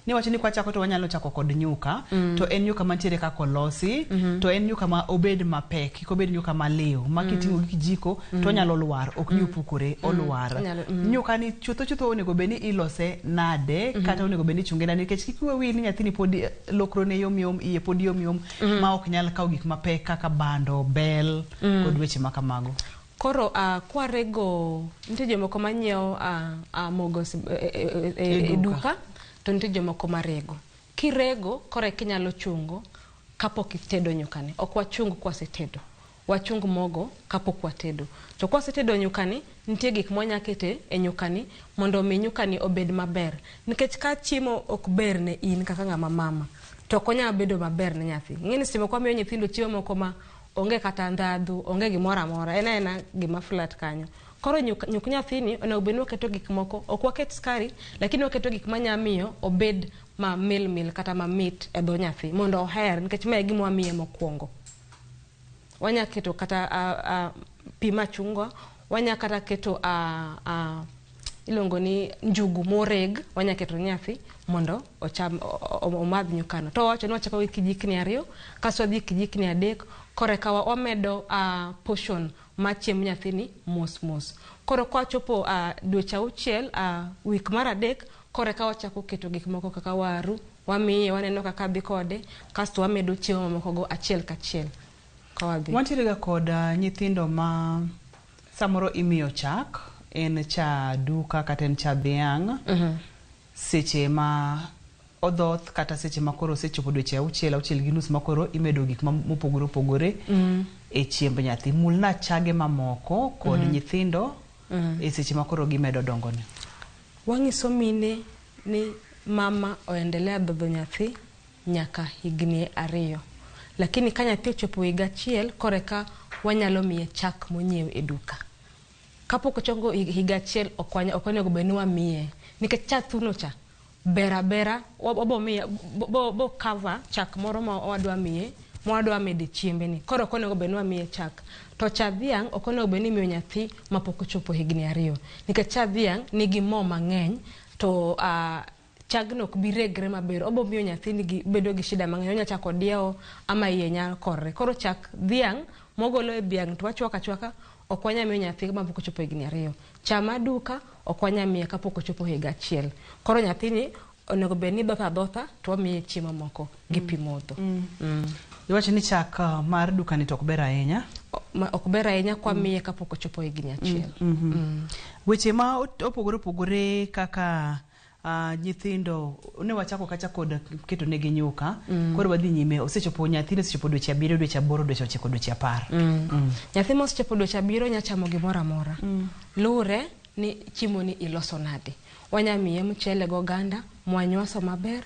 [SPEAKER 1] Niwacho ni kwachako to wanyalo chako kod nyuka, to en nyuka mantiere kaka olosi, to en nyuka ma obed mapek, kik obed nyuka maliw, ma kiting'o gi kijiko to onyalo lwar, ok ni opukore, olwar. Nyuka ni chutho chutho onego bed ni ilose nade, kata onego bed ni ichunge nade, nikech kik wiwa wil ni nyathini pod lokrone yom yom, iye pod yom yom, ma ok nyal kawo gik mapek kaka bando, bel, kod weche ma kamago.
[SPEAKER 2] Koro kwarego, nitie jomoko manyiewo mogo e duka, to nitie jomoko marego. Kirego, koro eka inyalo chungo kapok itedo nyukani. Ok wachung kwasetedo. Wachung mogo kapok watedo. To kwasetedo nyukani, nitie gik mwanya kete e nyukani mondo omi nyukani obed maber. Nikech ka chiemo ok ber ne in kaka ng'ama mama, to ok onyal bedo maber ne nyathi. Ing'e ni seche moko wamiyo nyithindo chiemo moko ma onge kata ndhadhu, onge gimoro amora, en aena gima flat kanyo. Koro nyuk nyathini onego bed ni waketo gik moko, ok waket skari, lakini waketo gik manya miyo obed ma mil mil kata mamit e dho nyathi mondo oher, nikech ma e gima wamiye mokwongo. Wanya keto kata pi machungwa, wanya kata keto iluongo ni njugu moreg, wanya keto ne nyathi mondo ocham omadh nyukano. To wawacho ni wachako gi kijikni 2, kasto wadhi kijikni 3, koreka wamedo portion mar chiemb nyathini mos mos. Koro kwachopo dweche 6, wik mar 3, koreka wachako keto gik moko kaka waru, wamiye, waneno kaka dhi kode, kasto wamedo chiemo mamoko go achiel kachiel.
[SPEAKER 1] Wantiere ga kod nyithindo ma samoro imiyo chak, en cha duka kata en cha dhiang', seche ma odhoth kata seche ma koro osechopo dweche 6, 6.5 ma koro imedo gik mopogore opogore e chiemb nyathi. Mulna chage mamoko kod nyithindo e seche ma koro gimedo dongone.
[SPEAKER 2] Wang'iso mine ni mama oendelea dhodho nyathi nyaka higni 2. Lakini ka nyathi ochopo higa 1, koreka wanyalo miye chak monyiew e duka. Kapok ochopo higa 1, ok onego bed ni wamiye. Nikech cha thuno cha, bera bera, wabo miye, bo cover chak moro ma wadwa miye, ma wadwa mede chiembe ni. Koro ok onego bed ni wamiye chak. To cha dhiang' ok onego bed ni imiyo nyathi mapok ochopo higni 2. Nikech cha dhiang' nigi mo mang'eny, to chagno ok bi regre maber. Obo miyo nyathi nigi bedo gi shida mang'eny, onya chako diewo ama iye nyalo korre. Koro chak dhiang' mogolo e dhiang' to wachwako achwaka, ok wanyal miyo nyathi mapok ochopo higni 2. Chama duka ok wanyal miye kapok ochopo higa 1. Koro nyathini onego bed ni dhoth adhotha to wamiye chiemo moko gi pi modho.
[SPEAKER 1] Iwacho ni chak mar duka ni to ok ber ahinya?
[SPEAKER 2] Ok ber ahinya kwa miye kapok ochopo higni 1.
[SPEAKER 1] Weche ma opogore opogore kaka nyithindo ne wachako kacha kod keto negi nyuka, koro wadhi nyime, osechopo nyathini osechopo dweche 7, dweche 8, dweche 9, dweche 10.
[SPEAKER 2] Nyathi mosechopo dweche 7 nya chamo gimoro amora. Luwre ni chiemo ni iloso nade. Wanya miye mchele gi oganda, mwanywaso maber,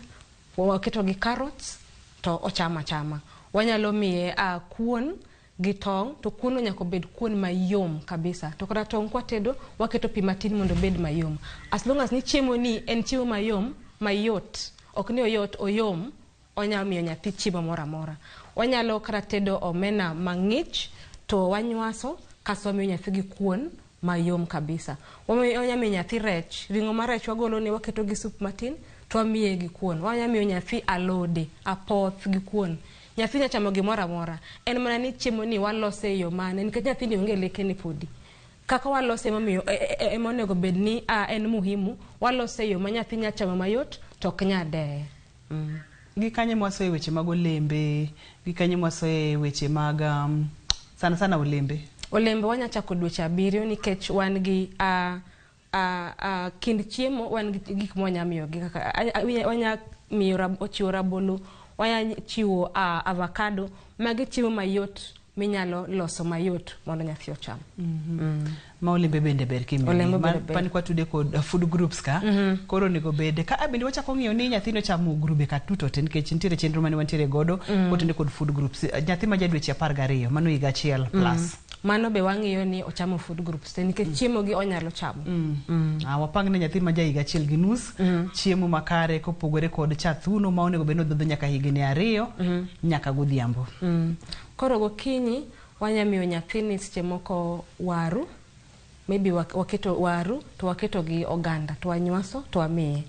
[SPEAKER 2] waketo gi carrots to ochamo achama. Wanyalo miye kuon gi tong', to kuon nyaka obed kuon mayom kabisa. To kata tong' kwatedo, waketo pi matin mondo obed mayom. As long as ni chiemo ni en chiemo mayom, mayot, ok ni oyot, oyom, onyalo miyo nyathi chiemo moro amora. Wanyalo kata tedo omena mang'ich, to wanywaso, kasto wamiyo nyathi gi kuon mayom kabisa. Wanyalo miyo nyathi rech, ring'o mar rech wagolo ne waketo gi sup matin, to wamiye gi kuon. Wanyalo miyo nyathi alode, apoth gi kuon. Nyathi nya chamo gimoro amora. En mana ni chiemo ni walose e yo mane, nikech nyathini onge lekene podi. Kaka walose emomiyo ema onego bed ni en muhimu, walose e yo ma nyathi nya chamo mayot to ok nya deye.
[SPEAKER 1] Gi kanye mwasoe weche mag olembe, gi kanye mwasoe weche mag sana sana olembe?
[SPEAKER 2] Olembe wanya chako dweche 7 nikech wan gi kind chiemo, wan gi gik mwanya miyogi kaka wanya miyo chiwo rabolo, wanya chiwo avocado, magi chiemo mayot minyalo loso mayot mondo nyathi ocham.
[SPEAKER 1] Ma olembe bende ber kimiyo. Pani kwa tude kod food groups ka, koro onego bede. Ka bende wachako ng'iyo ni nyathino chamo grube ka duto te, nikech nitiere chenro mane wantiere godo, kotende kod food groups. Nyathi ma ja dweche 12, mano higa 1 plus.
[SPEAKER 2] Mano be wang'iyo ni ochamo food groups te, nikech chiemo gi onyalo chamo.
[SPEAKER 1] Wapang ne nyathi ma ja higa 1.5, chiemo makare kopogore kod cha thuno ma onego bed ni odhodho nyaka higni 2, nyaka godhiambo.
[SPEAKER 2] Koro gokinyi wanya miyo nyathini seche moko waru, maybe waketo waru to waketo gi oganda to wanywaso to wamiye.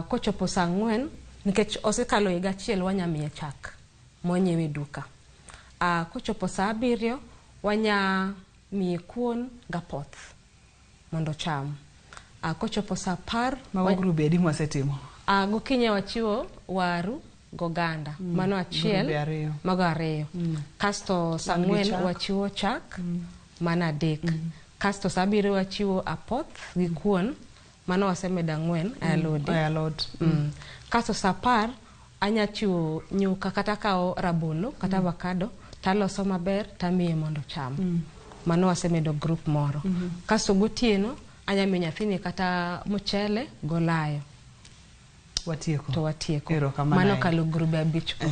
[SPEAKER 2] Kochopo saa 4, nikech osekalo higa 1, wanya miye chak monyiew e duka. Kochopo saa 7, wanya miye kuon gapoth mondo ocham. Kochopo saa 10,
[SPEAKER 1] mago grube adi mwasetimo?
[SPEAKER 2] Gokinyi wachiwo waru goganda, mano achiel, mago 2. Kasto saa 4 wachiwo chak, mano 3. Kasto saa 7 wachiwo apoth gi kuon, mano wasemedo 4 e alode. Kasto saa 10 anya chiwo nyuka kata kawo rabolo kata avocado taloso maber tamiye mondo ocham. Mano wasemedo group moro. Kasto gotieno anya miyo nyathini kata mchele golayo.
[SPEAKER 1] Watieko.
[SPEAKER 2] To watieko. Mano kalo grube 5 go.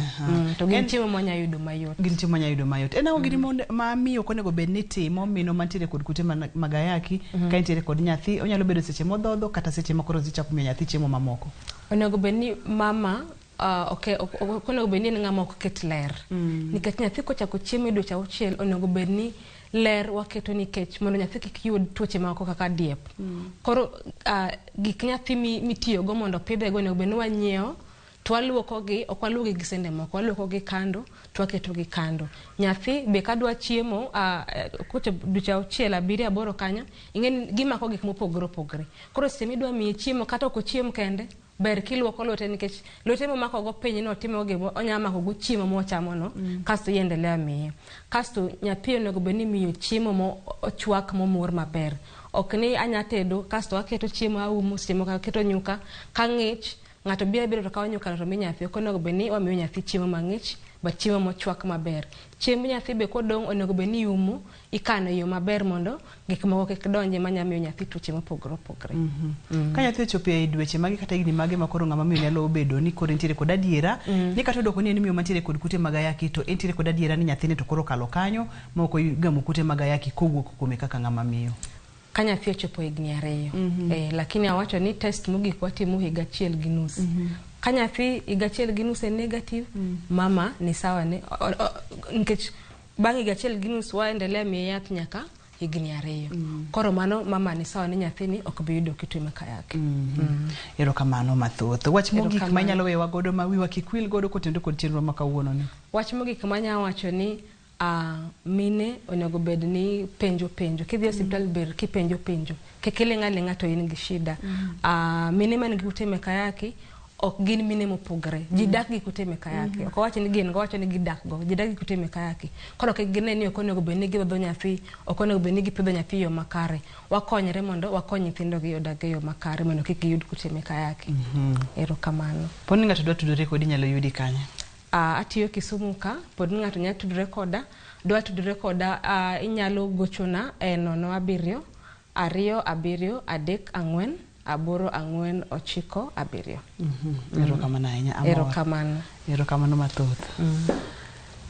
[SPEAKER 2] To gin chiemo mwanya yudo mayot.
[SPEAKER 1] Gin chiemo mwanya yudo mayot. En ang'o gini ma miyo ok onego bed ni timo mino mantiere kod kute mag ayaki, ka entiere kod nyathi, onyalo bedo seche modhodho kata seche ma koro ichako miyo nyathi chiemo mamoko.
[SPEAKER 2] Onego bed ni mama ok onego bed ni en ng'ama ok ket ler. Nikech nyathi kochako chiemo e dweche 6, onego bed ni Ler waketo nikech mondo nyathi kik yud tuoche moko kaka diep. Koro gik nyathi mitiyogo mondo pidhego onego bed ni wanyiewo to waluokogi, ok waluogi gi sende moko, waluokogi kando to waketogi kando. Nyathi be kadwa chiemo kochopo dweche 6, 7, 8 kanyo, ing'e ni gimako gik mopogore opogore. Koro seche midwa miye chiemo kata ok ochiem kende, ber kiluoko lwete nikech lwete momako go piny no timo gimo onya mako go chiemo mochamo no kasto iendelea miye. Kasto nyathi onego bed ni imiyo chiemo mo ochwak momur maber. Ok ni anya tedo kasto aketo chiemo aumo, seche moko aketo nyuka ka ng'ich ng'ato biro abira to kawo nyuka to mi nyathi. Ok onego bed ni wamiyo nyathi chiemo mang'ich but chiemo mochwak maber. Chiemb nyathi be kodong' onego bed ni iumo, ikano e yo maber mondo gik moko kik donje manya miyo nyathi tuoche mopogore opogore.
[SPEAKER 1] Ka nyathi ochopo e dweche mage kata higni mage ma koro ng'ama miyo nyalo bedo ni koro entiere kod adiera ni kata odoko ni en miyo mantiere kod kute mag ayaki to entiere kod adiera ni nyathine to koro okalo kanyo ma ok ogamo kute mag ayaki kowuok kuome kaka ng'ama miyo.
[SPEAKER 2] Ka nyathi ochopo higni 2. Lakini awacho ni test mogik watimo higa 1.5. Ka nyathi higa 1.5 en negative, mama ni sawa ne nikech bang' higa 1.5 waendelea miye yath nyaka higni 2. Koro mano mama ni sawa ni nyathini ok bi yudo kute mag ayaki.
[SPEAKER 1] Erokamano mathoth. Wach mogik ma inyalo weyowa godo ma wiwa kik wil godo kotenore kod chenro ma kawuono ni.
[SPEAKER 2] Wach mogik manya wacho ni mine onego bed ni penjo penjo. Kidhi e osiptal ber kipenjo penjo. Kik iling' aling'a to in gi shida. Mine man gi kute mek ayaki ok gin mine mopogre. Ji dak gi kute mek ayaki. Ok awach ni gin go, awacho ni gidak go. Ji dak gi kute mek ayaki. Koro kik gine ni ok onego bed ni gidhodho nyathi, ok onego bed ni gipidho nyathi e yo makare. Wakonyre mondo wakony nyithindo gi odag e yo makare mondo kik giyud kute mek ayaki. Erokamano.
[SPEAKER 1] Poni ng'ato dwa tudore kodi inyalo yudi kanye?
[SPEAKER 2] Atiyo Kisumu ka, pod ng'ato nyalo tudore koda, dwa tudore koda, inyalo gochona e 0 7 2 7 3 4 8 4 9 7.
[SPEAKER 1] Erokamano ahinya. Amor.
[SPEAKER 2] Erokamano.
[SPEAKER 1] Erokamano mathoth.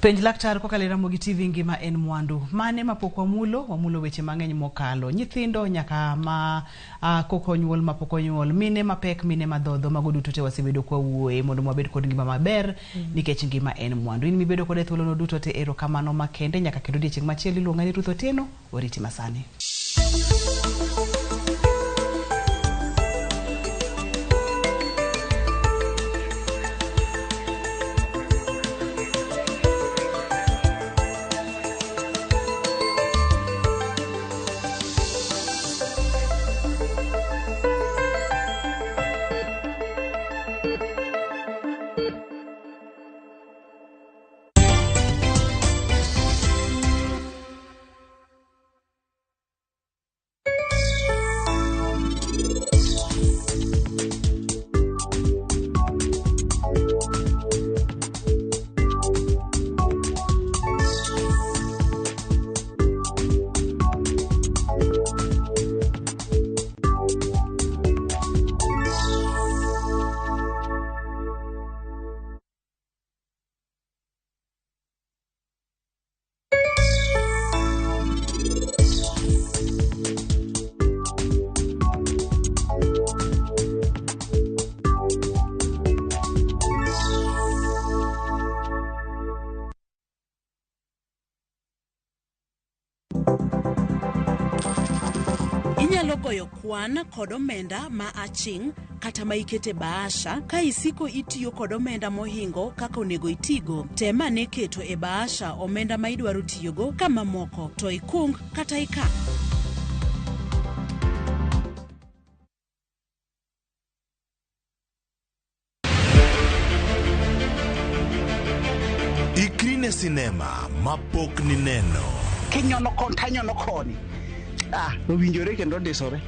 [SPEAKER 1] Penj laktar kokalo e Ramogi TV ngima en mwandu. Mane mapok wamulo, wamulo weche mang'eny mokalo. Nyithindo nyaka ma kok onyuol mapok onyuol, mine mapek, mine madhodho, mago duto te wasebedo kwa wuoye mondo wabed kod ngima maber nikech ngima en mwandu. In mibedo kode thuolono duto te erokamano makende nyaka kendo odiechieng' machielo iluonga ni Ruth Otieno, oriti masani.
[SPEAKER 3] Inyalo goyo kwan kod omenda ma aching' kata ma ikete bahasha ka isiko itiyo kod omenda mohingo kaka onego itigo. Tem ane keto e bahasha omenda ma idwaro tiyogo ka mamoko to ikung kata ikan.
[SPEAKER 9] Ikri ne sinema mapok nineno.
[SPEAKER 4] Kinyono kon tanyono koni. Owinjore kendo ondisore.